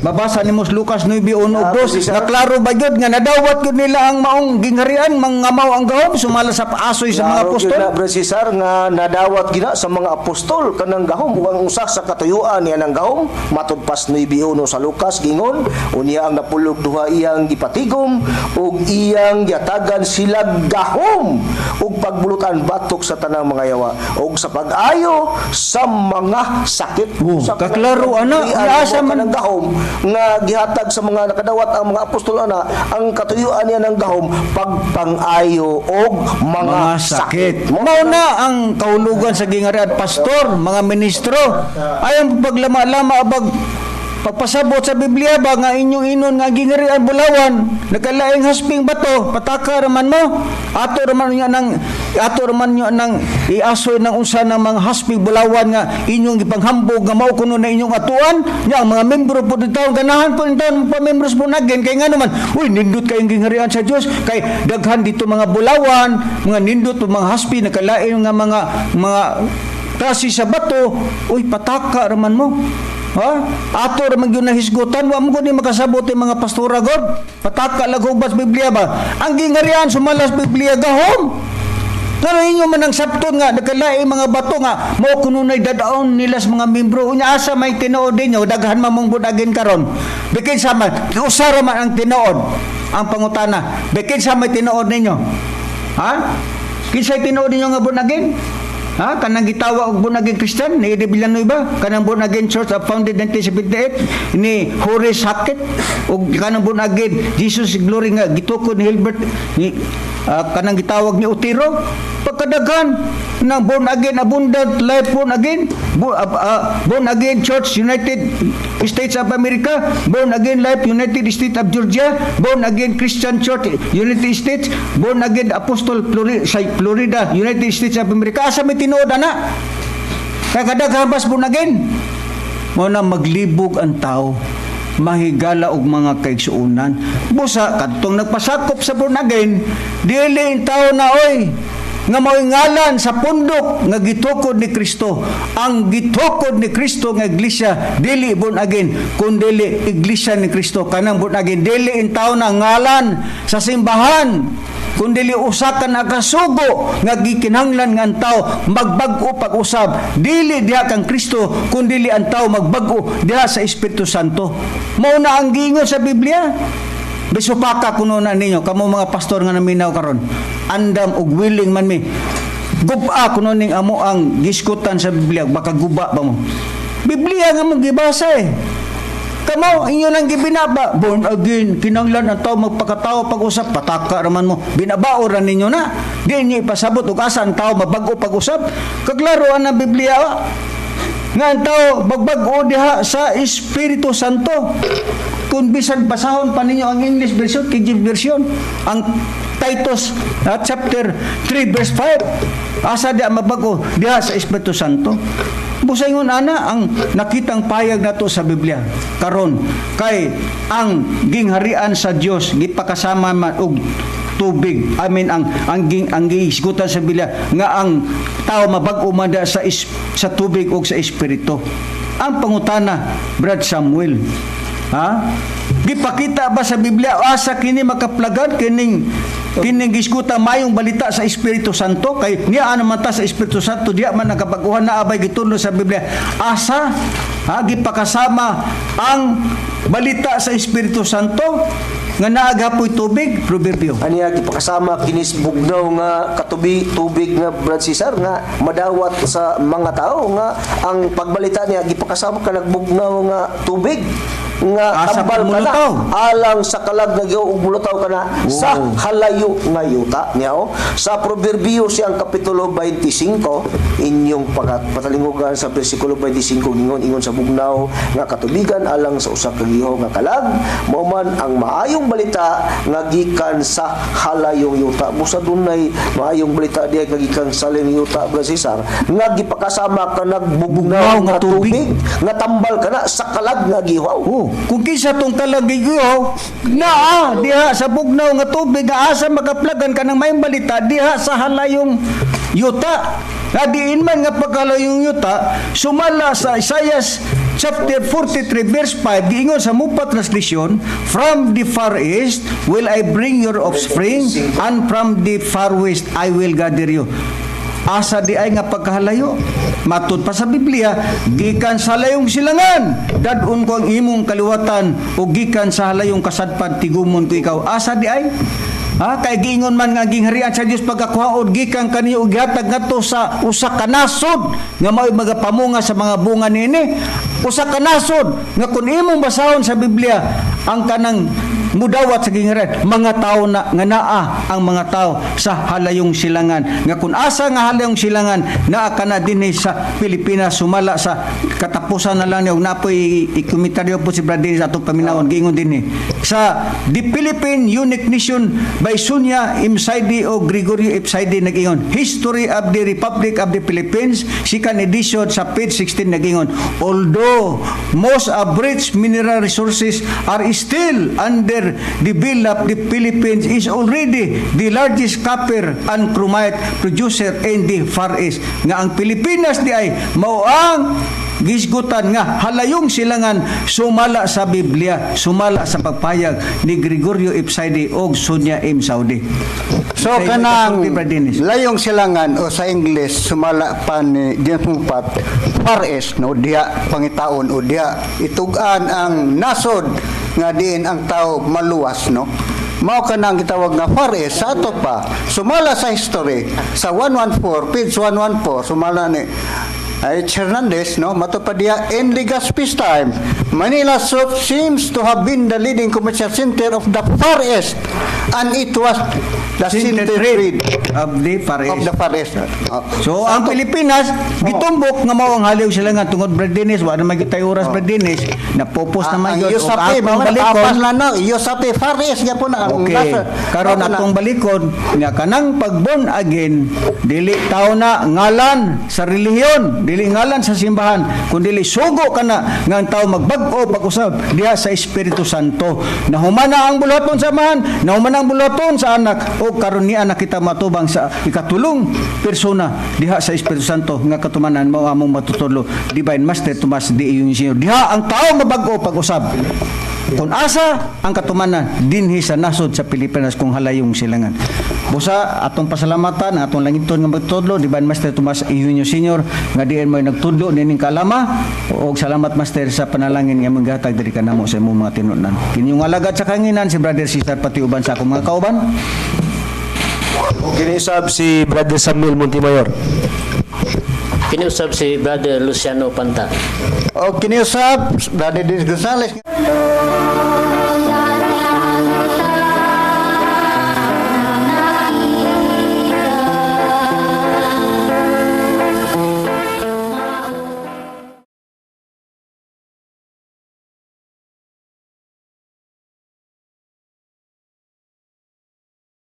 mabasa nimo sa Lucas 9:1 ug 2 nga klaro ba gyud nga nadawat gyud nila ang maong gingharian, mga mao ang gahom sumala sa paasoy sa mga Klaro gyud apostol? na, Brad Cesar, nga nadawat gina sa mga apostol kanang gahom, ug ang usa sa katuyuan niya ng gahom matud pas 9:1 sa Lucas, gingon, unya ang napulog duha iyang gipatigom ug iyang giatagan sila gahom ug pagbulutan batok sa tanang mga yawa ug sa pag-ayo sa mga sakit. Oh, Sa kaklaro, ana. katuyuan Asa mo man- kanang gahom nga gihatag sa mga nakadawat ang mga apostol ana, ang katuyuan niya ng gahom pagpang-ayo og mga, Mga sakit. Mao na ang kahulugan sa gingharian, pastor, mga ministro. Ay ang paglama-lama abag pagpasabot sa Biblia ba nga inyong inon nga gingharian bulawan, nagkalaing hasping bato, pataka raman mo. Ato raman niya nang iasoy ng unsa ng mga hasping bulawan nga inyong gipanghambog nga mao kuno na inyong atuan nya. Ang mga membro po dito ganahan po dito pa membros po nagen kay ngano man, uy, nindot kayong gingharian sa Dios kay daghan dito mga bulawan, mga nindot mga haspi, nakalain nga mga klase sa bato. Uy, pataka raman mo. Ha? Ato ra man gyud nahisgutan, wa mo gud ni makasabot yung mga pastora god. Pataka lag hubas Biblia ba? Ang gingharian sumala sa Biblia gahom. Pero inyo man ang sabton nga nagkalain mga bato nga mao kuno nay dadaon nila sa mga membro. Unya asa may tinuod ninyo, daghan man mong budagin karon? Bikin sa man, usa ra man ang tinuod ang pangutana. Bikin sa may tinuod ninyo? Ha? Kinsay tinuod ninyo nga born again? Ha? Kanang gitawa og born again Christian ni Eddie Villanueva, kanang Born Again Church of founded 1978 ni Horace Hackett, ug kanang Born Again Jesus Glory nga gitukod ni Hilbert ni kanang gitawag ni Otero? Pagkadaghan ng Born Again Abundant Life, Born Again Born Again Church United States of America, Born Again Life United States of Georgia, Born Again Christian Church United States, Born Again Apostle sa Florida, United States of America, asa may tinuod ana? Kakadaghan bas born again. Mo na maglibog ang tao, mahigala og mga kaigsuonan. Busa kadtong nagpasakop sa born again, dili in tao na oy nga mao'y ngalan sa pundok nga gitukod ni Kristo. Ang gitukod ni Kristo nga iglesia dili born again, kun dili iglesia ni Kristo. Kanang born again dili in tao na ngalan sa simbahan, kun dili usa ka nakasugo nga gikinahanglan nga ang tao magbag-o pag-usab dili diha kang Kristo, kun dili ang tao magbag-o diha sa Espiritu Santo. Mao na ang giingon sa Biblia. Bisupaka kuno na ninyo kamo mga pastor nga naminaw karon. Andam og willing man mi. Guba kuno ning amo ang giskutan sa Biblia, baka guba ba mo? Biblia nga mong gibasa eh. Kamo, inyo nang gibinaba. Born again, kinanglan ang tao magpakatao pag-usap, pataka raman mo. Binabao ra ninyo na. Di niyo ipasabot og asa ang tao mabag-o pag-usap. Kaklaro ang Biblia. Ah. Nga ang tao magbag-o diha sa Espiritu Santo. Kung bisan basahon pa ninyo ang English version, King James version, ang Titus chapter 3 verse 5, asa diha mabag-o diha sa Espiritu Santo. Busa ingon ana ang nakitang payag nato sa Biblia karon kay ang gingharian sa Dios gipakasama man og tubig. I mean ang gisgutan sa Biblia nga ang tao mabag-o man da sa tubig ug sa espiritu. Ang pangutana, Brad Samuel, ha? Gipakita ba sa Biblia asa kini makaplagan kining kining gisgutan mayong balita sa Espiritu Santo, kay niya naman ta sa Espiritu Santo diya man nakabaguhan na abay gitudlo sa Biblia asa ha gipakasama ang balita sa Espiritu Santo nga naagapoy tubig? Proverbio. Aniya gipakasama kinis bugnaw nga katubi tubig nga, Brad Cesar, nga madawat sa mga tao nga ang pagbalita niya gipakasama ka nagbugnaw nga tubig nga Asa tambal ka na pagmulutaw. Alang sa kalag nga gihaw ug mulutaw ka na sa halayo nga yuta niya oh. Sa Proverbio siyang kapitulo 25, inyong patalingugan sa bersikulo 25, gingon ingon sa bugnaw nga katubigan alang sa usa ka gihaw nga kalag, mao man ang maayong balita nga gikan sa halayong yuta. Busa dunay maayong balita diha nga gikan sa halayong yuta, Brad Cesar, nga gipakasama ka nagbugnaw Bugnaw nga nga tubig nga tambal ka na sa kalag nga gihaw. Oh, kung kinsa tong kalag gihaw, naa diha sa bugnaw nga tubig nga asa makaplagan kanang mayong balita diha sa halayong yuta. Nga diin man nga pagkalayong yuta, sumala sa Isaiah chapter 43 verse 5, giingon sa Mupad translation, "From the far east will I bring your offspring, and from the far west I will gather you." Asa di ay nga pagkahalayo? Matud pa sa Biblia, gikan sa layong silangan, dadon ko ang imong kaliwatan, o gikan sa halayong kasadpad tigumon ko ikaw. Asa di ay? Ha, kay giingon man nga gingharian sa Dios pagkakuhaon gikan kaniyo ug gihatag ngadto sa usa ka nasod nga mao'y magapamunga sa mga bunga niini. Usa ka nasod nga kun imong basahon sa Biblia ang kanang mudawat sa gingharian, mga tao na nga naa ang mga tao sa halayong silangan, nga kun asa nga halayong silangan, naa kana dinhi sa Pilipinas. Sumala sa katapusan na lang niya ug napoy ikomentaryo po si Brad Dennis atong paminawon, giingon dinhi sa The Philippine Unique Nation by Sonia M. Saide o Gregorio F. Saide, nag-ingon History of the Republic of the Philippines, second edition, sa page 16, nag-ingon, "Although most of rich mineral resources are still under developed, the Philippines is already the largest copper and chromite producer in the Far East." Nga ang Pilipinas di ay mao ang gisgutan nga halayong silangan sumala sa Biblia, sumala sa pagpayag ni Gregorio F. Saide og Sonia M. Saudi. So Kay kanang Brad Dennis. Layong silangan o sa English, sumala pa ni James Moffatt, Far East, no, diha pangitaon o diha itug-an ang nasod nga diin ang tao maluwas, no. Mao kanang gitawag nga Far East sa ato pa, sumala sa history sa 114, page 114, sumala ni H. Hernandez, no, mato pa diya, in Legazpi's time, Manila South seems to have been the leading commercial center of the Far East, and it was the Center center trade trade of the Far of East. the Far East. Oh. So ang Pilipinas gitumbok nga mao ang haliw sila nga tungod, Brad Dennis, wa na man gyud tayo oras, Brad Dennis, napopos Ah, naman ang gyud. Yusapi, Og atong mga balikon. tapas lang no, Yusapi, Far East gyapon na ang Okay. Karon Mao na. Atong balikon nga kanang pag born again dili tao na ngalan sa relihiyon, dili ngalan sa simbahan, kundi sugo kana nga ang tao magbag-o pag-usab diha sa Espiritu Santo. Nahumana ang buluhaton sa Amahan, nahumana ang buluhaton sa Anak, o karon niya na kita matubang sa ikatulong persona diha sa Espiritu Santo nga katumanan mao among matutudlo, Divine Master Tomas D. Iyong Senior. Diha ang tao mabag-o pag-usab. Kung asa ang katumanan dinhi sa nasod sa Pilipinas kung halayong silangan. Busa atong pasalamatan ang atong langiton nga magtudlo, Divine Master Tomas Eugenio Senior, nga diin mo'y nagtudlo nining kalama, og salamat, Master, sa panalangin nga imong gihatag diri kanamo sa imong mga tinunan. Kinyong alagad sa kanginan si Brother Cesar pati uban sa akong mga kauban. O kiniusab si Brother Samuel Montemayor. Kiniusab si Brother Luciano Panta. O kiniusab Brother Dennis Gonzales.